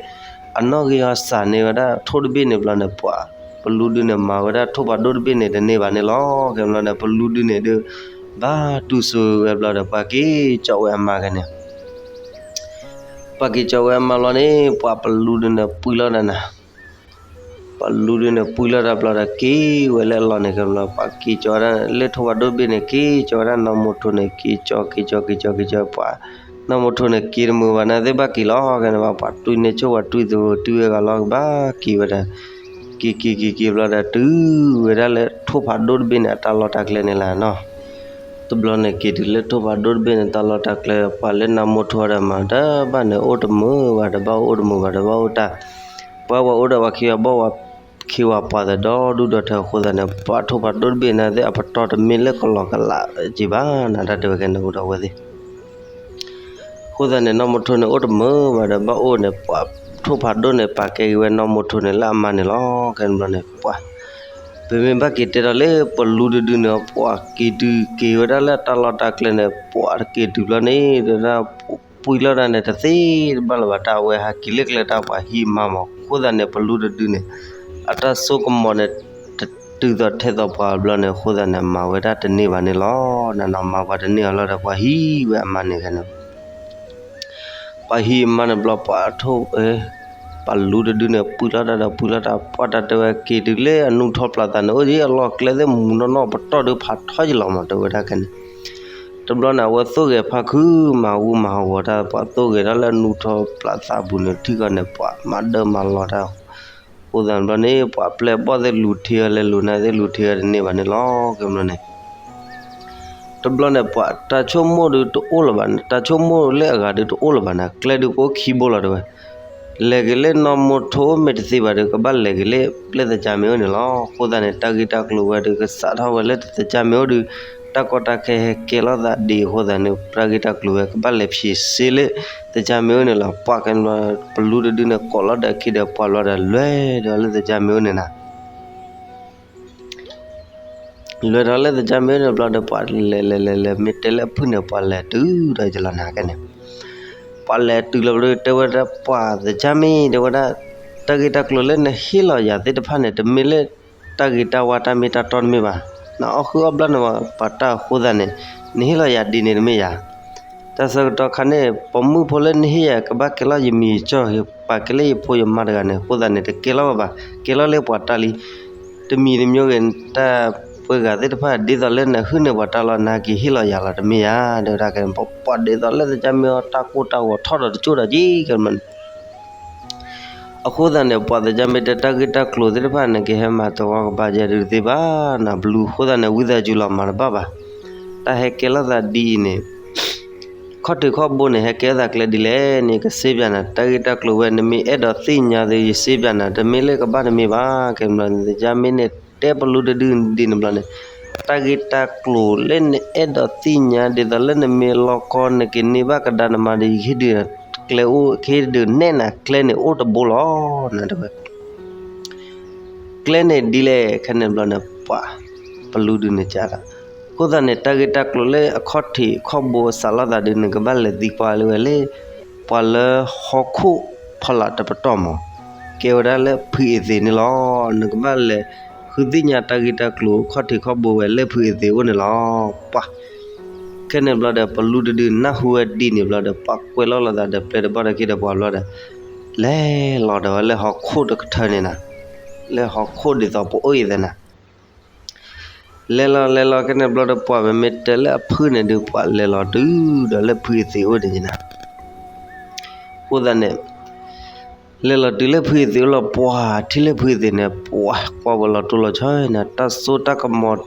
အနီၣ်ဂံၢ်အီၤစှၤန့ၢ်ဝဲဒၣ်ထိၣ်တဘ့ၣ်န့ၣ်ဘျီန့ၣ် ပှၤပလူဒုန့ၣ် မၤဝဲဒၣ်ထိၣ်ဖးဒိၣ်တဘ့ၣ်န့ၣ် တန့ၢ်ဘၣ်န့ၣ်လီၤ. ခဲန့ၣ်ဘျီန့ၣ် ပလူဒုန့ၣ်ဒုး ဘၣ်တူၢ်စိဝဲဘျီဒီး ပှၤက့ၤကၠီဝဲအမါခဲန့ၣ် ပှၤက့ၤကၠီဝဲအမါလီၤန့ၣ် ပှၤပလူဒုန့ၣ်ပှံၤလီၤတၢ်နၤ, ပလူဒုန့ၣ်ပှံၤလီၤတၢ်ဘျီဒီး က့ၤဝဲလၢအလီၢ်န့ၣ် ခဲန့ၣ်ဘျီ ပှၤက့ၤကၠီဝဲဒၣ်လၢထိၣ်ဖးဒိၣ်တဘ့ၣ်န့ၣ် က့ၤကၠီဝဲဒၣ်နီၢ်မိၢ်ထိန့ၣ် က့ၤကၠီ က့ၤကၠီ က့ၤကၠီ က့ၤကၠီ ပှၤ နီၢ်မိၢ်ထိန့ၣ် က့ၤတမုာ်ဘၣ်န့ၣ်သ့ၣ်ဘၣ်က့ၤလီၤ. ခဲန့ၣ်ဘျီ ပှၤတွံၢ်န့ၢ်ဆိၣ်ပှၤတွံၢ်သဝီ တွံၢ်ဝဲဂၤလီၤ ကဘၣ်က့ၤဝဲဒၣ် က့ၤက့ၤက့ၤက့ၤဘျီဒီး တုၤဝဲဒၣ်လၢထိၣ်ဖးဒိၣ်တဘ့ၣ်န့ၣ် အတၢ်လီၢ်တၢ်ကျဲန့ၣ်လီၤနီၤ. တဘျီန့ၣ် က့ၤတုၤလၢထိၣ်ဖးဒိၣ်တဘ့ၣ်န့ၣ် တၢ်လီၢ်တၢ်ကျဲ ပှၤလၢနီၢ်မိၢ်ထိဒီးမၤတဘၣ်န့ၣ် အိၣ်တမုာ်ဘၣ် တဘၣ်အိၣ်တမုာ်ဘၣ် တဘၣ်အိၣ်တၢ်, ပှၤဝဲအိၣ်ဒီးပှၤခ့ပှၤဘီၣ် ပှၤခ့ပှၤပှၢ်သဒီဒူၣ်ဒီထၢအဃိသတးန့ၣ် ပှၤထိၣ်ဖးဒိၣ်တဘ့ၣ်န့ၣ်သ့ၣ် အပတီၢ်တမ့ၢ်လၢကလီကလးက့ၤဘၣ်နၤ တၢ်တဲဝဲကဲန့ၣ်အိၣ်ဒီးအဝဲသ့ၣ် အဃိသတးန့ၣ် နီၢ်မိၢ်ထိန့ၣ် အိၣ်တမုာ်ဘၣ်ဒီးဘၣ်အိၣ်န့ၣ် ပှၤထိၣ်ဖးဒိၣ်န့ၣ် ပာ်ကဲက့ၤဝဲနီၢ်မိၢ်ထိန့ၣ်လၢအမါန့ၣ်လီၤ. ခဲန့ၣ်ဘျီန့ၣ် ပှၤ ပမ့ၢ်ဘၣ်က့ၤတဲဒီးလၢပလူတဒုန့ၣ် ပှၤက့ၤတုၤက့ၤဝဲဒၣ်လၢတၢ်လီၢ်တၢ်ကျဲန့ၣ် ပှၤတက့ၤတုၤဘျီန့ၣ် တဒၣ်ပှံၤလီၤတၢ်န့ၣ် တသ့တဘၣ်လၢၤဘၣ် တၢ်အဝဲဟးက့ၤလၢကျဲတၢ်ပှၤဟံးအမါမး အဃိသတးန့ၣ် ပလူတဒုန့ၣ် အတၢ်စိကမီၤန့ၣ် တတုၤသိးထဲသိးပှၤဘျီန့ၣ် အဃိသတးန့ၣ် မၤဝဲဒၣ်တန့ၢ်ဘၣ်န့ၣ်လီၤ. နနီၤမၤပှၤတန့ၢ်အီၤလီၤဒီး ပှၤဟံးဝဲအမါန့ၣ်ဂ့ၤန့ၣ် ပှၤဟံးအမါန့ၣ်ဘျီ ပှၤထိၣ် ပလူတဒုန့ၣ် ပှံၤလီၤတၢ်ဒီးပှံၤလီၤတၢ် ပှၤတၢ်တဲဝဲက့ၤတုၤလၢအနူထီၣ်ပျၢ်သးန့ၣ် အိၣ်ဒ်အလီၢ်ကျဲသ့ၣ်မူနီၢ်နီၢ် ပတီၢ်ဒုးဖးထီယလီၤမး တဲဝဲဒၣ်ခဲန့ၣ် တဘျီန့ၣ် အဝဲသိၣ်ဂဲၤဖါခုမၤဟးဂူာ်မၤဟးဂီၤတၢ် ပှၤသိၣ်ဂဲၤဒၣ်လၢအနူထီၣ်ပျၢ်သးပူၤန့ၣ် ထံၣ်ဃီန့ၣ် ပှၤမၤဒၢမၤလီၤတၢ် အဃိသတးန့ၣ်ဘျီန့ၣ် ပှၤပျဲၢ်ဘီၣ်သ့ၣ်လူၤထံအီၤလဲၤလူၤနၤသ့ၣ်လူၤထံအီၤတန့ၢ်ဘၣ်န့ၣ်လီၤ. ခဲန့ၣ်ဘျီန့ၣ် ပှၤတၢ်ဆိကမိၣ်ဒုးတအိၣ်လၢၤဘၣ်န့ၣ် တၢ်ဆိကမိၣ်လၢအဂၤဒုးတအိၣ်လၢၤဘၣ်န့ၣ် ကျဲဒုးကအိၣ်ခံဘိလီၤတဲဝဲ လဲၤက့ၤလၢနီၢ်မိၢ်ထိမ့ၢ်တသ့ဘၣ်ဒီး ကဘၣ်လဲၤက့ၤလၢပျဲၢ်သကၢ်မ့ၢ်အိၣ်န့ၣ်လီၤ. အဃိသတးန့ၣ် တၢ်ဂ့ၢ်တၢ်ကျိၤဝဲဒုး ကစးထီၣ်ဝဲလၢသကၢ်မ့ၢ်အိၣ်ဒုး တၢ်ကီတၢ်ခဲဟဲကဲလိာ်သးဒ်အဃိသတးန့ၣ် တၢ်ဂ့ၢ်တၢ်ကျိၤဝဲ ကဘၣ်လဲၤဖံးစ့လၢသကၢ်မ့ၢ်အိၣ်န့ၣ်လီၤ. ပှၤကဲန့ၣ်ဘျီ ပလူတဒုန့ၣ် ကိးလီၤဒီးအခ့ဒီးပှၤဘျီဒီး လဲၤဒီးလၢသကၢ်မ့ၢ်အိၣ်န့ၣ်နၤ လဲၤဒီးလၢသကၢ်မ့ၢ်အိၣ်န့ၣ်ဘျီဒီး ပှၤလဲၤလဲၤလဲၤလဲၤ မ့ၢ်တဲလၢအဖုၣ်န့ၣ် ပှၤလဲၤတုၤဒီးယလီၤနၤကဲန့ၣ် ပှၤလဲၤတုၤလီၤဘျီ တဲဝဲဒၣ် ပှၤသကၢ်မ့ၢ် တဲဝဲဒၣ် တၢ်ဂ့ၢ်တၢ်ကျိၤလၢနဟ့ၣ်လီၤယၤသ့ၣ်တဖၣ်န့ၣ် တမ့ၢ်လၢ တၢ်ဂ့ၤတၢ်ဝါတၢ်မ့ၢ်တၢ်တီတမ့ၢ်ဘၣ်. နအီၣ်ဃုအီၣ်ဘျီန့ၣ် ပှၤတၢ်အဃိသတးန့ၣ် နဟ့ၣ်လီၤယၤဒ်န့ၣ်တမ့ၢ်ယၤ တၢ်ဆၢကတီၢ်ခါန့ၣ် ပိာ်မုၣ်ဖိလၢနဟ့ၣ်ယၤ ကဘၣ်ကဲလီၤယမံၤယကၠီၣ် ပာ်ကဲလၢယဖိယမါတဂၤန့ၣ် အဃိသတးန့ၣ် တကဲလီၤဘၣ်ဘၣ် ကဲလီၤလၢပှၤတၢ်လံ တမံၤတမံၤဂ့ၤ တၢ်ပှဲၤဂၤသ့ၣ်တဖၣ် ဒ်သိးလၢနဟုၣ်န့ၢ်ပှၤတၢ်လီၤ နဟဲက့ၤဟ့ၣ်လီၤယၤလီၤ တမ့ၢ်ယၤ တဲဝဲဒၣ်ကဲန့ၣ် ပှၤဒ်သိးလၢသကၢ်မ့ၢ်အီၤ တၢ်ကိၢ်တၢ်ဂီၤထီၣ်ဒီးတကၠိၢ်ဒီးက့ၤ ကဲန့ၣ် အဃိသတးန့ၣ် ပှၤသကၢ်မ့ၢ်တဲတၢ်ဂ့ၢ်တၢ်ကျိၤသ့ၣ်တဖၣ်န့ၣ် ကဟဲမၤတဝီကဘၣ်ယဲဒုးတသ့ဘၣ် နဘျုးအဃိသတးန့ၣ် ဝံသးစူၤလီၤမၤတဘၣ်ဘၣ်. တၢ်ဟဲကဲလိာ်သးဒ်အံၤန့ၣ် ခီၣ်ထံးခီၣ်ဘိန့ၣ် ဟဲကဲလိာ်သးကျဲဒ်လဲၣ်န့ၣ် ကစ့ပၠးနၤ တၢ်ဂ့ၢ်တၢ်ကျိၤဝဲ နမ့ၢ်အဲၣ်ဒိးသ့ၣ်ညါဒီး ယစ့ပၠးနၤ တမ့ၢ်လၢကဘၣ်တမ့ၢ်ဘၣ် ကဲန့ၣ်ဘျီန့ၣ် သကၢ်မ့ၢ်န့ၣ် တဲပလူတဒုဒ်န့ၣ်ဘျီန့ၣ် တၢ်ဂ့ၢ်တၢ်ကျိၤလၢနအဲၣ်ဒိးသ့ၣ်ညါ ဒ်သိးလၢနမ့ၢ်လီၤကီ နကန့ၢ်ဘၣ်ကဒါနမါဒီး ယကဟ့ၣ်ဒုးကျဲအိၣ် ကဟ့ၣ်ဒုးနဲၣ်နၤ ကျဲန့ၣ်အိၣ်တဘိလီၤ နတဲဝဲ ကျဲန့ၣ်ဒ်လဲၣ် ခဲန့ၣ်ဘျီန့ၣ် ပှၤ ပလူဒုန့ၣ်ကဒီး အဃိသတးန့ၣ် တၢ်ဂ့ၢ်တၢ်ကျိၤလၢအခီၣ်ထံးခီၣ်ဘိစးလီၤသးဒီး နကဘၣ်လဲၤသံကွၢ်လၢဝဲလၢ ပှၤလၢဟီၣ်ခိၣ်ဖီလာ်တပတီၢ်မး ကဲဝဲဒၣ်လၢဖုအ့သ့းန့ၣ်လီၤ. နကဘၣ်လဲၤဃုသ့ၣ်ညါတၢ်ဂ့ၢ်တၢ်ကျိၤခီၣ်ထံးခီၣ်ဘိဝဲလၢဖုအ့သ့းအိၣ်န့ၣ်လီၤ. ပှၤ ခဲန့ၣ်ဘျီဒီး ပလူဒုဒုနၢ်ဟူဝဲဒ်န့ၣ်ဘျီဒီး ပှၤကွဲးလီၤလိာ်သးဒီးပျဲၢ်တဘီၣ်ဒီးခံဒီးပှၤဘျီဒီး လဲၤလီၤဒီးဝဲလၢဟီၣ်ခိၣ်တကထၢန့ၣ်နၤ, လၢဟီၣ်ခိၣ်ဒ်သိးပအိၣ်အံၤသ့ၣ်နၤ လဲၤလီၤလဲၤလီၤခဲန့ၣ်ဘျီဒီး ပှၤမ့မ့ၢ်တဲလၢအဖုန့ၣ်ဒုး ပှၤလဲၤလီၤတုၤဒီးလၢဖုအ့သ့းအိၣ်န့ၣ်နၤ. အဃိသတးန့ၣ် လဲၤလီၤတုၤလၢဖုအ့သ့းအိၣ်လီၤ ပှၤထံၣ်လၢဖုအ့သ့းန့ၣ် ပှၤကွၢ်ဝဲလီၤတိၢ်လီၤဆီနၤ, တၢ်စိတၢ်ကမီၤ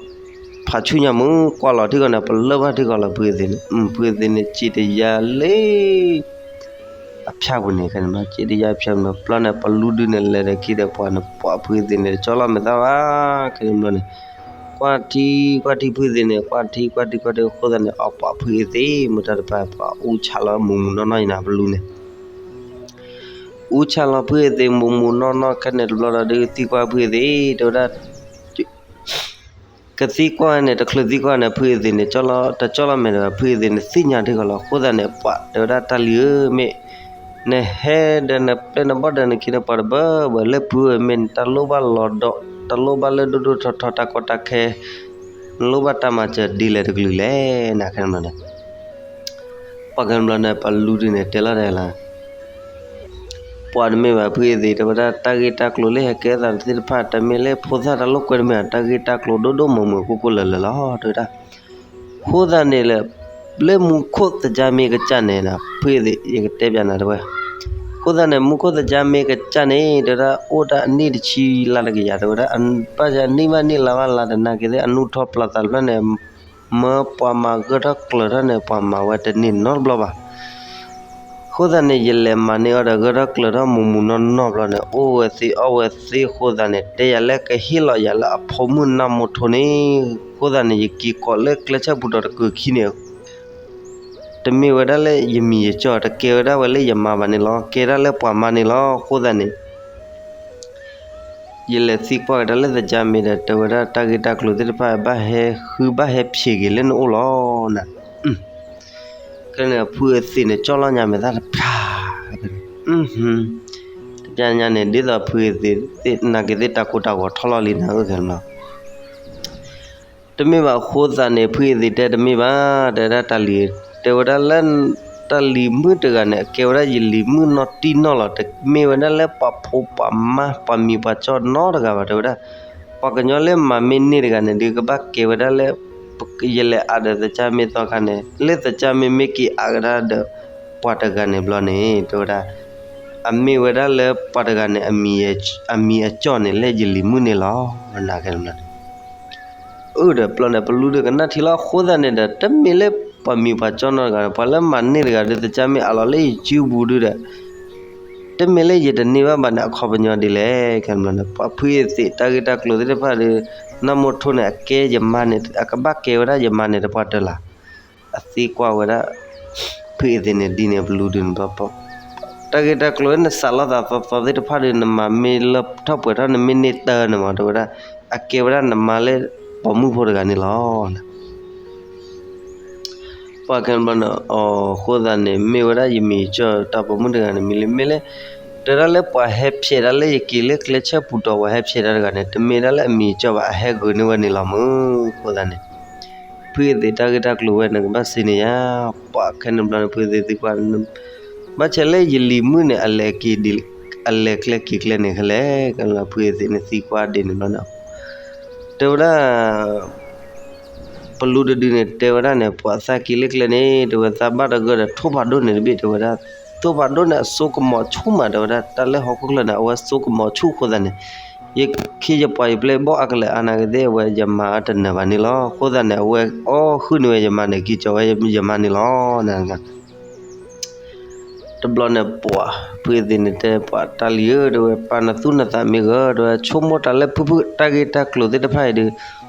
ဖးဆူၣ်ညါမုၢ် ကွၢ်လီၤထံကီၢ်န့ၣ် ပလၢၢ်ဘၣ်ထံကီၢ်လီၤဖုအ့သ့းန့ၣ်, ဖုအ့သ့းန့ၣ် စံးတယၤလၢ အဖၠၣ်ပူၤန့ၣ် ခဲန့ၣ်ဘျီ စံးတယၤအဖၠၣ်ပူၤန့ၣ် ဘျီန့ၣ် ပလူဒုန့ၣ် လဲၤဒီးခံဒီးပှၤန့ၣ် ပှၤဖုအ့သ့းန့ၣ် တကၠီလီၤမဲာ်သၣ်ဘၣ် ခဲန့ၣ်ဘျီန့ၣ် ကွၢ်ထံ ကွၢ်ထံဖုအ့သ့းန့ၣ် ကွၢ်ထံ ကွၢ်ထံ ကွၢ်ထံအဃိသတးန့ၣ် အပှၤဖုအ့သ့း မုၢ်တၢ်တဖၣ် ပှၤအူဆၣ်လီၤမုၢ်မုၢ်နီၢ်နီၢ်ယနၤ ပလူန့ၣ် အူဆၣ်လီၤဖုအ့သ့း မုၢ်မုၢ်နီၢ်နီၢ်ခဲန့ၣ်တဘျီဒီး ဒုးသံကွၢ်ဖုအ့သ့း တဲဝဲဒၣ် ကသံကွၢ်န့ၣ် တချုးသံကွၢ်န့ၣ် ဖုအ့သ့းန့ၣ် တကၠီလီၤမဲာ်ဒီး ဖုအ့သ့းန့ၣ် သ့ၣ်ညါထံကီၢ်လီၤ. အဃိသတးန့ၣ် ပှၤတဲဝဲဒၣ် တၢ်လံၤဧၢ မ့ၢ်နဟဲဒီးနပျဲၢ်နဘီၣ်ဒီးနခ့နပှၤတဘၢဘၢ လၢဖုဧၢ မ့ၢ်နတၢ်လိၣ်ဘၣ်လီၤဒီး တၢ်လိၣ်ဘၣ်လၢဒိၣ်ဒိၣ်ထီထီ တၢ်ကီတၢ်ခဲ နလိၣ်ဘၣ်တၢ်မၤစၢၤဒ်လဲၣ်တကလုာ်လဲၣ် နခဲန့ၣ်ဘျီန့ၣ် ပှၤခဲန့ၣ်ဘျီန့ၣ် ပလူဒုန့ၣ် တဲလီၤတၢ်လၢ ပှၤတမ့ၢ်ဘၣ်ဖုအ့သ့း တဲဝဲဒၣ် တၢ်ဂ့ၢ်တၢ်ကျိၤလၢဟဲကဲသးသ့ၣ်တဖၣ် တမ့ၢ်လၢဖိသၣ်တၢ်လိာ်ကွဲတမ့ၢ် တၢ်ဂ့ၢ်တၢ်ကျိၤဒိၣ်ဒိၣ်မုၢ်မုၢ်ကိၢ်ကိၢ်လၢၤလၢၤလီၤ တဲဝဲဒၣ်. အဃိသတးန့ၣ်လၢ လၢမူခိၣ်သကြားမ့ၢ်ကစၢ်န့ၣ် ဖုအ့သ့း ယကတဲပျးနၤတဝဲ အဃိသတးန့ၣ် မူခိၣ်သကြားမ့ၢ်ကစၢ်န့ၣ် တဲဝဲဒၣ် အိၣ်ဒၣ်အနံၣ်တဆံလါတကယၤ တဲဝဲဒၣ် ဘၣ်ဆၣ်နံၣ်ဘၣ်နံၣ်လါဘၣ်လါတနာ်က့ၤသ့ၣ် အနူၢ်ထီၣ်ပျီသးတဖျၢၣ်န့ၣ် မၢပှၤမၤဂၢၢ်ထီၣ်ကျၢၤထီၣ်န့ၣ် ပှၤမၤဝဲတန့ၢ်နီတဘျီဘၣ်. အဃိသတးန့ၣ် ယလဲၤမၤန့ၢ်အီၤဒီးဂၢၢ်ထီၣ်ကျၢၤထီၣ်မုၢ်မုၢ်နီၢ်နီၢ်ဘျီန့ၣ် အိၣ်ဝဲသ့အီၣ်ဝဲသ့အဃိသတးန့ၣ် တဲယၤလၢကဟ့ၣ်လီၤယၤလၢအဖိမုၣ်နါမိထိန့ၣ် အဃိသတးန့ၣ် ယက့ၤကိးလၢကျဲဆၢပူၤဒီးတကုၤခံန့ၣ် တမ့ၢ်ဝဲဒၣ်လၢယမံၤယကၠီၣ် တကဲဝဲဒၣ်ဝဲလၢယမါဘၣ်န့ၣ်လီၤ ကဲဒၣ်လၢပှၤမါန့ၣ်လီၤ. အဃိသတးန့ၣ် ယလဲၤသံကွၢ်ကဒါလၢသကြားမ့ၢ်ဒီး တဲဝဲဒၣ်တၢ်ဂ့ၢ်တၢ်ကျိၤသ့ၣ်တဖၣ် ဘၣ်ဟဲဃုဘၣ်ဟဲဖျဲးက့ၤလၢနအိၣ်လီၤနၤ. ကဲန့ၣ်ဖုအ့သ့းန့ၣ် ကၠီၣ်လီၤညါမဲာ်သၣ်တဖျါ တကညါန့ၣ် ဒ်သိးဖုအ့သ့း နာ်က့ၤသ့ၣ်တၢ်ကိၢ်တၢ်ဂီၤထီၣ်လီၤလံနၤဧၢ ခဲန့ၣ်လီၤ. တမ့ၢ်ဘၣ်အဃိသတးန့ၣ် ဖုအ့သ့းတဲတမ့ၢ်ဘၣ် တဲဝဲဒၣ်တၢ်လံၤ တဲဝဲဒၣ်လၢ တၢ်လံၤမုၣ်တဂၤန့ၣ် အကဲဝဲဒၣ်ယလံၤမုၣ်နီတံၢ်နီၢ်လီၤ တမ့ၢ်ဝဲဒၣ်လၢပှၤဖိပှၤမါပှၤမံၤပှၤကၠီၣ်နီတဂၤဘၣ် တဲဝဲဒၣ် ပှၤကညီလၢမၤမ့ၢ်န့ၢ်တဂၤန့ၣ် ဒုးကဘၣ်ကဲဝဲဒၣ်လၢ ယလဲၤအးဒီးသကြားမ့ၢ်သီခါန့ၣ် လၢသကြားမ့ၢ်မ့ၢ်က့ၤအးကဒါဒီး ပှၤတဂၤန့ၣ်ဘျီန့ၣ် တဲဝဲဒၣ် အမ့ၢ်ဝဲဒၣ်လၢပှၤတဂၤန့ၣ် အမံၤအကၠီၣ်န့ၣ် လၢယလံၤမုၣ်န့ၣ်လီၤ နၤခဲန့ၣ်ဘျီန့ၣ် အၢၣ်ဒီးပျီန့ၣ် ပလူဒုးကနၣ်ထံလီၤ အဃိသတးန့ၣ်ဒီး တမ့ၢ်လၢပှၤမံၤပှၤကၠီၣ်နီတဂၤ ပှၤလၢမၤန့ၢ်တဂၤဒီး သကြားမ့ၢ်အးလီၤလၢယစုပူၤဒုဒီး တမ့ၢ်လၢယတန့ၢ်ဘၣ်ဘၣ်န့ၣ် အခီပညီဒ်လဲၣ် ခဲန့ၣ်ဘျီန့ၣ် ပှၤဖုအ့သ့းတၢ်ဂ့ၢ်တၢ်ကျိၤသ့ၣ်တဖၣ်ဒီး နါမိထိန့ၣ် အကဲယမါန့ၣ် အကဘၣ်ကဲဝဲဒၣ်ယမါန့ၣ်တပှၢ်တၢၢ်လၢ် အသံကွၢ်ဝဲဒၣ် ဖုအ့သ့းန့ၣ်ဒ်န့ၣ် ပလူဒုးန့ၣ်ဘျီ တၢ်ဂ့ၢ်တၢ်ကျိၤလၢနစးလီၤသးသီသီသ့ၣ်တဖၣ်ဒီး နမၤမ့ၢ်လၢထီၣ်ပှဲၤထီၣ် နမ့ၢ်န့ၢ်တၢ်န့ၣ်မး တဲဝဲဒၣ် အကဲဝဲဒၣ်နမါလၢပိာ်မုၣ်ဖိတဂၤန့ၣ်လီၤ ပှၤခဲန့ၣ်ဘျီန့ၣ် အဃိသတးန့ၣ် မ့ၢ်ဝဲဒၣ်ယမံၤကၠီၣ်တၢ်ပိာ်မုၣ်တဂၤန့ၣ် မံၤလံ မ့ၢ်လၢ တဲဒၣ်လၢပှၤဟဲဖျဲးဒၣ်လၢယက့ၤလၢကျဲဆၢပူၤတီၤ ပှၤဟဲဖျဲးဒၣ်တဂၤန့ၣ် တမ့ၢ်ဒၣ်လၢအမံၤကၠီၣ်ဘၣ် အဟဲဂုာ်န့ၢ်ဝဲန့ၣ်လီၤမုၢ် အဃိသတးန့ၣ် ဖုအ့သ့းတၢ်ဂ့ၢ်တၢ်ကျိၤဝဲန့ၣ် ကဘၣ်စံးန့ၢ်ယၤ ပှၤခဲန့ၣ်ဘျီန့ၣ် ဖုအ့သ့းသံကွၢ် ဘၣ်ဆၣ်လၢယလံၤမုၣ်န့ၣ် အလဲၤက့ၤဒ် အလဲၤကျဲက့ၤကျဲန့ၣ်ခဲလဲၣ် ကဲန့ၣ်ဘျီ ဖုအ့သ့းန့ၣ်သံကွၢ်ဒ်န့ၣ်ဘျီန့ၣ် တဲဝဲဒၣ် ပလူတဒုန့ၣ် တဲဝဲဒၣ်န့ၣ် ပှၤသးက့ၤလၢကျဲန့ၣ် တဲဝဲသးဘၣ်တဂၢၢ်ဒီးထိၣ်ဖးဒိၣ်န့ၣ်တဘ့ၣ် တဲဝဲဒၣ် ထိၣ်ဖးဒိၣ်န့ၣ် အစိကမီၤဆူၣ်မး တဲဝဲဒၣ် တၢ်လၢဟီၣ်ခိၣ်ချၢန့ၣ် အဝဲစိကမီၤဆူၣ်အဃိသတးန့ၣ် ယခ့ယပှၤယပျဲၢ်ဘီၣ်အကလဲာ်အါနာ်က့ၤသ့ၣ် အဝဲယမၤအတနၢၤဘၣ်န့ၣ်လီၤ အဃိသတးန့ၣ် အဝဲအီၣ်ဟုၣ်န့ၢ်ဝဲယမါန့ၣ် က့ၤကၠီၤဝဲယမါန့ၣ်လီၤ တဘျီန့ၣ်ပှၤ ဖုအ့သ့းန့ၣ်တဲပှၤတၢ်လံၤဧၢ တဲဝဲ ပာ်နသူၣ်နသးမ့ၢ်ဂ့ၤ တဲဝဲ ဆိကမိၣ်တၢ်လၢဖုဖုတၢ်ဂ့ၢ်တၢ်ကျိၤသ့ၣ်တဖၣ်အံၤဒီး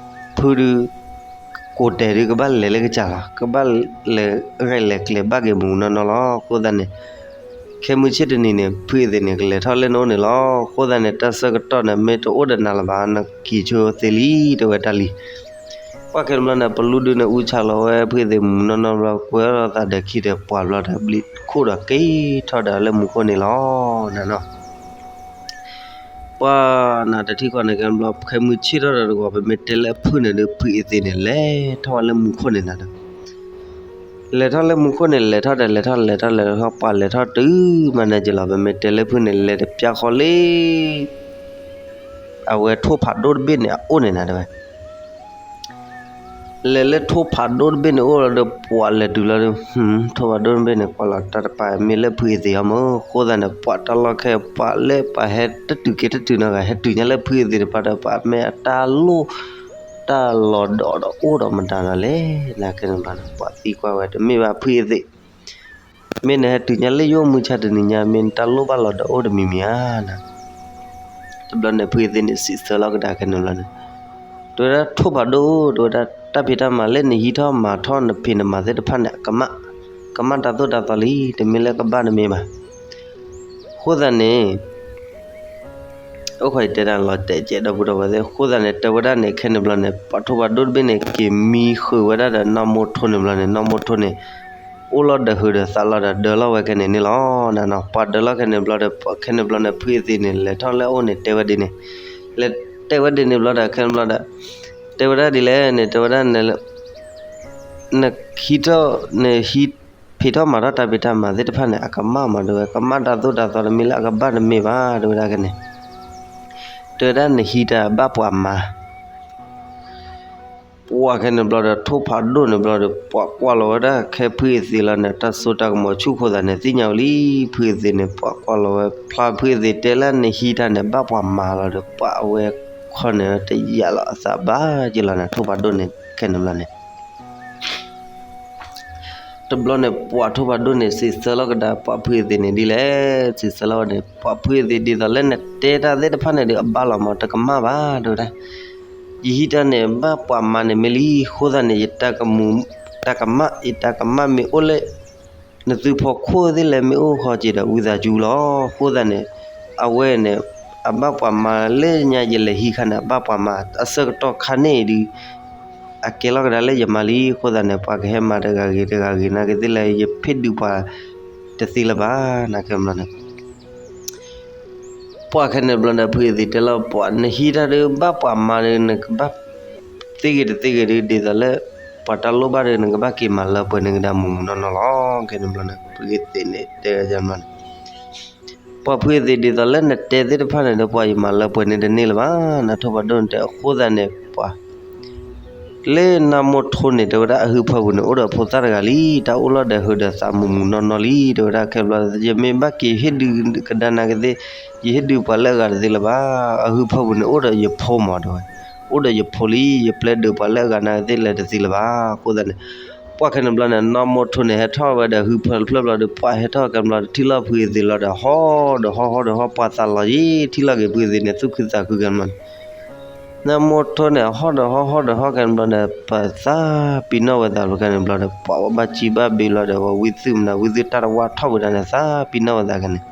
ဖုဒုး ကိးတဲာ်ဒုးကဘၣ်လဲၤလၢကစၢ်လီၤ ကဘၣ်လဲၤရဲၣ်လဲၤကျဲၤဘၣ်က့ၤမုၢ်မုၢ်နီၢ်နီၢ်လီၤ အဃိသတးန့ၣ် ခဲမုၢ်ဆ့ၣ်တနံၤန့ၣ် ဖုအ့သ့းန့ၣ် ကလဲၤထီၣ်လၢနအိၣ်န့ၣ်လီၤ အဃိသတးန့ၣ် တၢ်ဆၢကတီၢ်န့ၣ် မ့ၢ်တအိၣ်ဒီးနၤလၢၤဘၣ် နက့ၤဆိသ့လံ တဲဝဲတၢ်လံၤ ပှၢ်ခဲန့ၣ်ဘျီန့ၣ် ပလူဒုန့ၣ်အူဆါလီၤဝဲဖုအသ့ၣ်မုၢ်မုၢ်နီၢ်နီၢ်ဘျီ ကွဲထီၣ်သးဒီးခံဒီးပှၢ်ဘျီဒီး ဘျံးခိၣ်ဒီးက့ၤထီၣ်ဒီးလၢမူခိၣ်န့ၣ်လီၤ. ပှၢ်နၤတထံၣ်ဃီန့ၣ် ခဲန့ၣ်ဘျီ ခဲမုၢ်ဆ့ၣ်ထီၣ်ဒီးတဂီၤ ပမ့ၢ်တဲလၢအဖုၣ်န့ၣ်ဒီး ဖုအသ့ၣ်န့ၣ် လဲၤထီၣ်ဝဲလၢမူခိၣ်န့ၣ်နၤဒီး လဲၤထီၣ်လၢမူခိၣ်န့ၣ် လဲၤထီၣ်ဒီး လဲၤထီၣ်လဲၤထီၣ်လဲၤထီၣ် ပှၢ်လဲၤထီၣ်တုၤမၤနၢၤက့ၤလီၤ. ပမ့ၢ်တဲလၢဖုန့ၣ် လဲၤတပျၢ်ဃီလၢ အဝဲထိၣ်ဖးဒိၣ်တဘ့ၣ်န့ၣ် အအိၣ်န့ၣ်နၤတဲဝဲ လဲၤလၢထိၣ်ဖးဒိၣ်တဘ့ၣ်န့ၣ်အိၣ်လီၤဒီး ပှၢ်လဲၤတုၤလီၤဒီး ထိၣ်ဖးဒိၣ်တဘ့ၣ်န့ၣ် ကွၢ်လီၤတၢ်တပၤမ့ၢ်လၢဖုအသ့ၣ်အီၤမး အဃိသတးန့ၣ် ပှၢ်တၢ်လီၢ်ခဲ ပှၢ်လၢပှၢ်ဟဲတတုၤက့ၤတတုၤနီတဂၤ ဟဲတုၤညါလၢဖုအသ့ၣ်တဖၣ်ဒီး ပှၢ်မ့ၢ်အတၢ်လိၣ်တၢ်လီၤဒီးဒီးအိၣ်ဒီးမတၤနီၤလဲၣ် နၤခဲန့ၣ်ဘျီန့ၣ် ပှၢ်သံကွၢ်ဝဲ တမ့ၢ်ဘၣ်ဖုအသ့ၣ် မ့ၢ်နဟဲတုၤညါလၢယအိၣ်မုၢ်ဆါတနံၤညါ မ့ၢ်နတၢ်လိၣ်ဘၣ်လီၤဒီးအိၣ်တမံၤမံၤဧါနၤ တဘျီန့ၣ် ဖုအသ့ၣ်န့ၣ် စံးဆၢလီၤကဒါခဲန့ၣ်ဘျီန့ၣ်, တဝဲဒၣ်ထိၣ်ဖးဒိၣ်, တဝဲဒၣ်တၢ်ဖံးတၢ်မၤလၢနဟံးထီၣ်မၤထီၣ်နဖံးနမၤသ့ၣ်တဖၣ်န့ၣ် အကမၣ်, ကမၣ်တၢ်သိၣ်တၢ်သီလံ, တမ့ၢ်လၢကဘၣ်တမ့ၢ်ဘၣ်. အဃိသတးန့ၣ် အိၣ်ခိးယတဲတၢ်လီၤတဲာ်ကဲးဒီပုၢ်ဒီဝဲၢ်သ့ၣ်, အဃိသတးန့ၣ် တဲဝဲဒၣ်န့ၣ် ခဲန့ၣ်ဘျီန့ၣ် ပှၤထိၣ်ဖးဒိၣ်တဘ့ၣ်န့ၣ် က့ၤမံဃုာ်ဝဲဒၣ်ဒီးနီၢ်မိၢ်ထိန့ၣ်ဘျီန့ၣ် နီၢ်မိၢ်ထိန့ၣ် အိၣ်လီၤဒီးဟုးဒီးသးလီၤဒီးဒၢလီၤဝဲခဲန့ၣ်န့ၣ်လီၤ. နနီၤ ပှၤဒၢလီၤခဲန့ၣ်ဘျီဒီး ခဲန့ၣ်ဘျီန့ၣ် ဖုအသ့ၣ်န့ၣ် လဲၤထီၣ်လၢအအိၣ်န့ၣ် တဲဝဲဒ်န့ၣ်, လဲၤတဲဝဲဒ်န့ၣ်ဘျီဒီး ခဲန့ၣ်ဘျီဒီး တဲဝဲဒၣ်ဒ်လဲၣ်န့ၣ် တဲဝဲဒၣ်န့ၣ် နဟံးထီၣ် နဟံးဖံးထီၣ်မၤထီၣ်တၢ်ဖံးတၢ်မၤသ့ၣ်တဖၣ်န့ၣ် အကမၣ်မး တဲဝဲ, ကမၣ်တၢ်သိၣ်တၢ်သီတမ့ၢ်လၢအကဘၣ်တမ့ၢ်ဘၣ် တဲဝဲဒၣ်ခဲန့ၣ်, တဲဝဲဒၣ်နဟံးတၢ်ဘၣ်ပှၤမၤ ပှၢ်ခဲန့ၣ်ဘျီဒီး ထိၣ်ဖးဒိၣ်န့ၣ်ဘျီဒီး ပှၤကွၢ်လီၤဝဲဒၣ်ခဲဖုအသ့ၣ်လီၤန့ၣ် တၢ်စိတၢ်ကမီၤဆူၣ်အဃိသတးန့ၣ် သ့ၣ်ညါဝဲလံ ဖုအသ့ၣ်န့ၣ် ပှၤကွၢ်လီၤဝဲ ဖျါဖုအသ့ၣ်တဲလၢနဟံးတၢ်န့ၣ် ဘၣ်ပှၤမၤလီၤဒီး ပှၢ်အဝဲခီန့ၣ် တယာ်လီၤအသးဘၣ်က့ၤလီၤန့ၣ် ထိၣ်ဖးဒိၣ်န့ၣ် ခဲန့ၣ်ဘျီန့ၣ် တဘျီန့ၣ် ပှၤထိၣ်ဖးဒိၣ်န့ၣ် စံးဆၢလီၤကဒါ ပှၢ်ဖုအသ့ၣ်န့ၣ်ဒ်လဲၣ်, စံးဆၢလီၤဝဲန့ၣ် ပှၢ်ဖုအသ့ၣ် ဒ်သိးလၢနတဲတၢ်သ့ၣ်တဖၣ်န့ၣ်ဒီး အဘၣ်လီၤမး တကမၣ်ဘၣ် တဲဝဲဒၣ်, ယဟံးတၢ်န့ၣ် ဘၣ်ပှၤမၤန့ၣ်မ့ၢ်လံ အဃိသတးန့ၣ် ယတၢ်ကမူ တၢ်ကမၣ် ယတၢ်ကမၣ်မ့ၢ်အိၣ်လၢ နသုဖီခိၣ်သ့ၣ်လဲၣ် မ့ၢ်အိၣ်ဃီက့ၤဒီး ဝံသးစူၤလီၤ. အဃိသတးန့ၣ် အဝဲန့ၣ် အဘၣ်ပှၤမၤလၢညါ ယလဲၤဟံးခါန့ၣ် အဘၣ်ပှၤမၤ အဆၢကတီၢ်ခါန့ၣ်ဒုး အကဲလီၤကဒါလၢယမါလံ. အဃိသတးန့ၣ် ပှၤကဟဲမၤတဂၤဂ့ၤတဂၤဂ့ၤ နာ်က့သ့ၣ်လဲၣ် ယဖ့ၣ်ဒုးပှၤတသ့လၢၤဘၣ် နာ်က့ဘျီန့ၣ် ပှၢ်ခဲန့ၣ်ဘျီန့ၣ် ဖုအသ့ၣ်တဲလီၤပှၤ နဟံးတၢ်ဒီး ဘၣ်ပှၤမၤဒီး နကဘၣ်သ့ဂ့ၤတသ့ဂ့ၤဒီး ဒ်သိးလၢ ပှၤတၢ်လိၣ်ဘၣ်ဒီး နကဘၣ်က့ၤမၤလၢပှဲၤန့ၣ်ကဒါမုၢ်မုၢ်နီၢ်နီၢ်လီၤ. ခဲန့ၣ်ဘျီန့ၣ် ဖုအသ့ၣ်န့ၣ် တဲဝဲန့ၣ် ပှၢ်ဖုအသ့ၣ် ဒ်သိးလၢနတဲသ့ၣ်တဖၣ်န့ၣ်ဒီး ပှၤယမၤလၢပှဲၤန့ၣ်တန့ၢ်လၢၤဘၣ် နထိၣ်ဖးဒိၣ်န့ၣ်တဲ အဃိသတးန့ၣ် ပှၤ လၢနီၢ်မိၢ်ထိန့ၣ် တဲဝဲဒၣ်အဟုဖၢပူၤန့ၣ် အိၣ်ဒီးဖိသၣ်တဂၤလံ တၢ်အိၣ်လီၤဒီးဟုးဒီးသးမုၢ်မုၢ်နီၢ်နီၢ်လံ တဲဝဲဒၣ်ခဲဘျီ ယမ့ၢ်ဘၣ်က့ၤဟ့ၣ်ဒုးကဒါနာ်က့သ့ၣ် ယဟ့ၣ်ဒုးပှၤလၢအဂၤတသ့လၢၤဘၣ် အဟုဖၢပူၤန့ၣ် အိၣ်ဒီးယဖိမး တဲဝဲ အိၣ်ဒီးယဖိလံ ယပျဲဒုးပှၤလၢအဂၤနာ်က့သ့ၣ်လဲၤတသ့လၢၤဘၣ် အဃိသတးန့ၣ် ပှၢ်ခဲန့ၣ်ဘျီန့ၣ် နီၢ်မိၢ်ထိန့ၣ် ဟဲထီၣ်ဝဲဒီးဟုဖၢတဖျၢၣ်ဘျီဒီး ပှၢ်ဟဲထီၣ်ခဲဘျီ ထံၣ်လီၤဖုအသ့ၣ်လီၤဒီး ဟီၣ်ဒီးဟီၣ်ဟီၣ်ဒီးဟီၣ် ပှၢ်သးလီၤယံၤ ထံၣ်လီၤက့ၤဖုအသ့ၣ်န့ၣ် သူၣ်ခုသးခုခဲဘျီန့ၣ် နီၢ်မိၢ်ထိန့ၣ် ဟီၣ်ဒီးဟီၣ်ဟီၣ်ဒီးဟီၣ်ခဲဘျီန့ၣ် ပသးပ့ၤနီၣ်ဝဲသးဘျီခဲန့ၣ်ဘျီဒီး ပှၢ်ဝဲဘၣ်စံးဘၣ်ဘ့ၣ်လီၤဒီး ဝံသးစူၤမနုၤ ဝံသးစူၤတၢ်တဝါထီၣ်ဝဲဒၣ်န့ၣ် သးပ့ၤနီၣ်ဝဲသးခဲန့ၣ်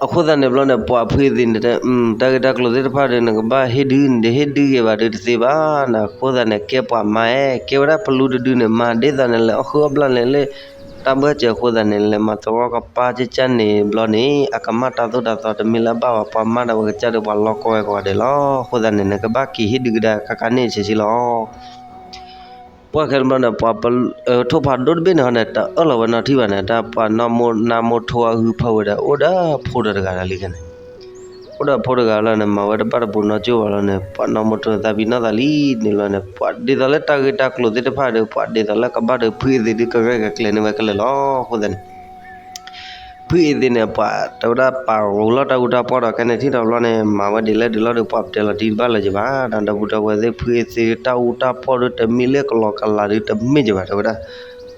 အဃိသတးန့ၣ်ဘျီန့ၣ် ပှၢ်ဖုအသ့ၣ်န့ၣ် တၢ်ဂ့ၢ်တၢ်ကျိၤသ့ၣ်တဖၣ်ဒီး နကဘၣ်ဟ့ၣ်ဒုး နတဟ့ၣ်ဒုးဂ့ၤဘၣ်ဒီးတသ့ဘၣ်နၤ အဃိသတးန့ၣ် ကဲပှၤမၤဧါ ကဲဝဲဒၣ်ပလူတဒုန့ၣ် မၤဒ်သိးန့ၣ် လဲၤအီၣ်ဃုအီၣ်ဘျၣ်န့ၣ်လၢ တၢ်ဘၢၣ်စၢၤအဃိသတးန့ၣ် လဲၤမၤသဝီကပၤကကၢ်န့ၣ်ဘျီန့ၣ် အကမၣ်တၢ်သိၣ်တၢ်သီတမ့ၢ်လၢအဘၣ်ဝဲ ပှၤမၤဒၣ်ဝဲကစၢ်ဒီးပှၤလီၤကီဝဲကိးဂၤဒဲးလီၤ. အဃိသတးန့ၣ် နကဘၣ်က့ၤဟ့ၣ်ဒုးကဒါခါခါန့ၣ်ဆဲးဆဲးလီၤ ပှၢ်ခဲန့ၣ်ဘျီန့ၣ် ပှၤထိၣ်ဖးဒိၣ်တဘ့ၣ်န့ၣ်ဟီန့ၣ် တအၢၣ်လီၤဝဲနီတထံၣ်ဘၣ်န့ၣ် တၢ်ပှၤနီၢ်မိၢ် နီၢ်မိၢ်ထိအဟုဖၢဝဲဒီး အိၣ်ဒီးဖိတဂၤလီၤလံခဲန့ၣ်, အိၣ်ဒီးဖိတဂၤလီၤန့ၣ် မၤဝဲတဘၣ်တဘူးနီတစိၢ်ဘၣ်လီၤန့ၣ် ပှၤနီၢ်မိၢ်ထိန့ၣ် သးပ့ၤနီၣ်သးလံန့ၣ်ဘျီန့ၣ် ပှၤဒ်သိးလၢတၢ်ဂ့ၢ်တၢ်ကျိၤသ့ၣ်တဖၣ်ဒီး ပှၤဒ်သိးလၢကဘၣ်ဒီးဖုအသ့ၣ်ဒုး ကရဲၣ်ကကျဲၤန့ၢ်ဝဲခဲလၢာ်လီၤ. အဃိသတးန့ၣ် ဖုအသ့ၣ်န့ၣ် ပှၤတဲဝဲဒၣ်ပာ်ဂီၤလီၤတၢ်အူတၢ်ပီၢ်ဒီး ခဲန့ၣ်ထံၣ်ထီၣ်ဘျီန့ၣ် မၤဝဲဒ်လဲၣ်ဒ်လဲၣ်ဒီး ပှၤပတဲလီၤတံၢ်တဘၣ်လၢၤက့ၤဘၣ် ဒီးဒီပုၢ်ဒီဝဲၢ်သ့ၣ် ဖုအသ့ၣ်တၢ်အူတၢ်ပီၢ်ဒီး တမ့ၢ်လၢကလီကလးဒီး တမ့ၢ်က့ၤဘၣ် တဲဝဲဒၣ်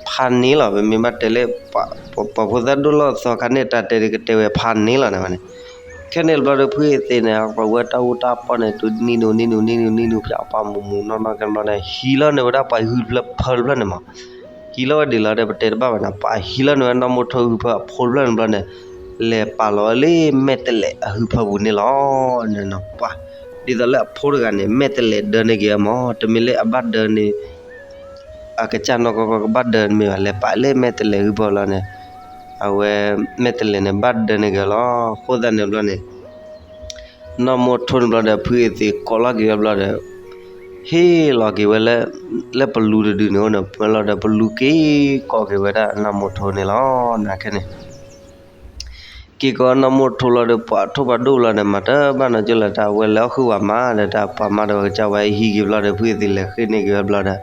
ဖးန့ၢ်လီၤ ပမ့ၢ်ဘၣ်တဲလၢ ပှၤဖိသၣ်ဒိၣ်လီၤသီခါန့ၣ် တၢ်တဲဒုးကတဲဝဲဖးန့ၢ်လီၤန့ၣ်ဘၣ်န့ၣ် ခဲန့ၣ်ဘျီဒီး ဖုအသ့ၣ်န့ၣ် ပဝဲတၢ်အူတၢ်ပီၢ်န့ၣ် တုၤနံၤနုၤနံၤနုၤနံၤနုၤနံၤနုၤ ဖျါပှၤမုၢ်မုၢ်နီၢ်နီၢ်ခဲန့ၣ်ဘျီန့ၣ် ဟံးလီၤန့ၢ်ဝဲဒၣ်ပှၤဟုဖၢတဖျၢၣ်န့ၣ်မး ဟံးလီၤဝဲဒ်လီၤဒီး ပတဲတဘၣ်ဘၣ်န့ၣ် ပှၤဟံးလီၤန့ၢ်ဝဲနီၢ်မိၢ်ထိဟုဖၢအဖိတဖျၢၣ်န့ၣ်ဘျီန့ၣ် လဲၤပာ်လီၤဝဲလၢမဲာ်တဲးလဲးအဟုဖၢပူၤန့ၣ်လီၤ. ပှၤ ဒ်သိးလၢအဖိတဂၤန့ၣ် မဲာ်တဲးလဲးဒၢန့ၢ်က့ၤအီၤမး, တမ့ၢ်လၢအဘၣ်ဒၢန့ၢ် အကစၢ်နီၢ်ကီၢ်ကီၢ်ကဘၣ်ဒၢန့ၢ်ဘၣ်, လဲၤပာ်လၢမဲာ်တဲးလဲးဂ့ၢ်ဘီလီၤန့ၣ်, အဝဲ မဲာ်တဲးလဲးန့ၣ် ဘၣ်ဒၢန့ၢ်က့ၤအီၤလီၤ. အဃိသတးန့ၣ်ဘျီန့ၣ် နီၢ်မိၢ်ထိန့ၣ်ဘျီဒီး ဖုအသ့ၣ်ကိးလီၤက့ၤအီၤဘျီဒီး ဟ့ၣ်လီၤက့ၤဝဲလၢ လၢပလူတဒုန့ၣ်အိၣ်န့ၣ် ပှဲၤလီၤဒီး ပလူက့ၤကိးက့ၤဝဲဒၣ်နီၢ်မိၢ်ထိန့ၣ်လီၤ. နာ်က့န့ၣ် က့ၤကိးနီၢ်မိၢ်ထိလီၤဒီး ပှၤထိၣ်ပှၤဒိၣ်လီၤဒီး မၤတဘၣ်နီတကၠိလၢၤ, တၢ်ဝဲလဲၤအီၣ်ဃုာ်ဝဲမးဒီး တၢ်ပှၤမၤဒီး ပှၤကစၢ်ဝဲဟံးက့ၤဘျီဒီး ဖုအသ့ၣ်လဲၤဃ့န့ၢ်က့ၤဝဲဘျီဒီး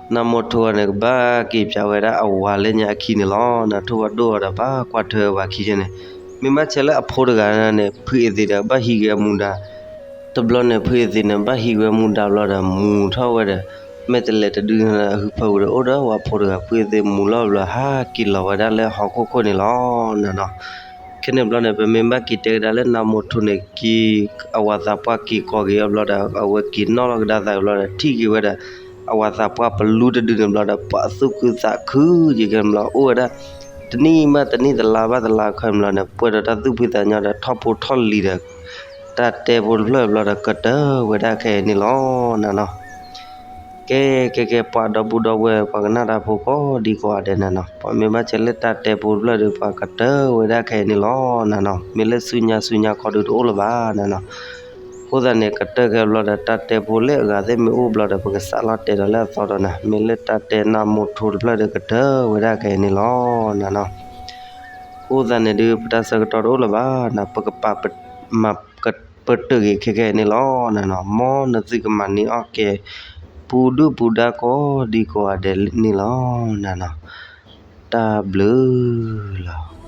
နီၢ်မိၢ်ထိန့ၣ် ကဘၣ်က့ၤပၠးဝဲဒၣ်အဝၤလၢညါအခံန့ၣ်လီၤ. နီၢ်ထိၣ်ပှၤဒိၣ်အီၤဒီး ဘၣ်ကွၢ်ထွဲဝဲပှၤခံန့ၣ်, မ့ၢ်ဘၣ်ဆဲးလၢအဖိတဂၤန့ၣ် ဖုအသ့ၣ်ဒီး ဘၣ်ဟံးက့ၤအမူဒါ တဘျီန့ၣ် ဖုအသ့ၣ်န့ၣ် ဘၣ်ဟံးဝဲမူဒါဘျီဒီး မူထီၣ်ဝဲဒီး မဲာ်တဲးလဲးတဒုန့ၣ် အဟုဖၢပူၤဒီး အိၣ်ဒီးဝဲဖိတဂၤ, ဖုအသ့ၣ်မူလီၤဘျီ ဟးက့ၤလီၤဝဲဒၣ်လၢဟီၣ်ခိၣ်ခိၣ်န့ၣ်လီၤ. နာ်နီၤ, ခဲန့ၣ်ဘျီန့ၣ် ပမ့ၢ်ဘၣ်က့ၤတဲကဒါလၢနီၢ်မိၢ်ထိန့ၣ် က့ၤအဝၤသးပှၢ်က့ၤကိးက့ၤအီၤဘျီဒီး အဝဲက့ၤနီၣ်လီၤကဒါသးက့ၤဘျီဒီး ထံၣ်က့ၤဝဲဒီး အဝၤသးပှၢ်ပလူတဒုန့ၣ်ဘျီဒီး ပှၤသူၣ်ခုသးခုက့ၤကဲန့ၣ်ဘျီ အိၣ်ဝဲဒၣ် တနံၣ်ဘၣ်တနံၣ် တလါဘၣ်တလါခဲန့ၣ်ဘျီန့ၣ် ပှဲၤဒီးတၢ်သူၣ်ဖှံသးညီဒီး ထီၣ်ဖိထီၣ်လံၤဒီး တၢ်တဲဖိတဖျၢၣ်ဘျီဒီး ကတၢၢ်ဝဲဒၣ်ခဲအံၤန့ၣ်လီၤ. နာ်နီၤ, ကဲ ကဲ ကဲ ပှၤဒီပုၢ်ဒီဝဲၢ် ပှၤကနၣ်တၢ်ဖိကိးဒံကိးဂၤဒဲး နာ်နီၤ, ပှၤမ့ၢ်ဘၣ်ဆဲးလၢတၢ်တဲဖိတဖျၢၣ်ဒီး ပှၤကတၢၢ်ဝဲဒၣ်ခဲအံၤန့ၣ်လီၤ. နာ်နီၤ, မ့ၢ်လၢဆူညါဆူညါခီဒုးတအိၣ်လၢၤဘၣ် နာ်နီၤ. အဃိသတးန့ၣ် ကတၢၢ်ခဲဘျီဒီး တၢ်တဲဖိလၢအဂၤသ့ၣ်မ့ၢ်အိၣ်ဘျီဒီး ပကစးလီၤတဲာ်ဒီးလၢအသီဒီး နာ်နီၤ, မ့ၢ်လၢတၢ်တဲနီၢ်မိၢ်ထိတဖျၢၣ်ဒီး ကတၢၢ်ဝဲဒၣ်ခဲအံၤန့ၣ်လီၤ. နာ်နီၤ, အဃိသတးန့ၣ်ဒုး ပတၢ်ဆၢကတီၢ်တအိၣ်လၢၤဘၣ် နာ်နီၤ, ပကပာ် မၤပတုာ်က့ၤခဲခဲအံၤန့ၣ်လီၤ. နာ်နီၤ, မ်နသုကမၤန့ၢ်အီၣ်ကဲ ပူၤဒုၣ်ပူၤဒါကိးဒံကိးဂၤဒဲးန့ၣ်လီၤ. နာ်နီၤ, တၢ်ဘျုးလီၤ.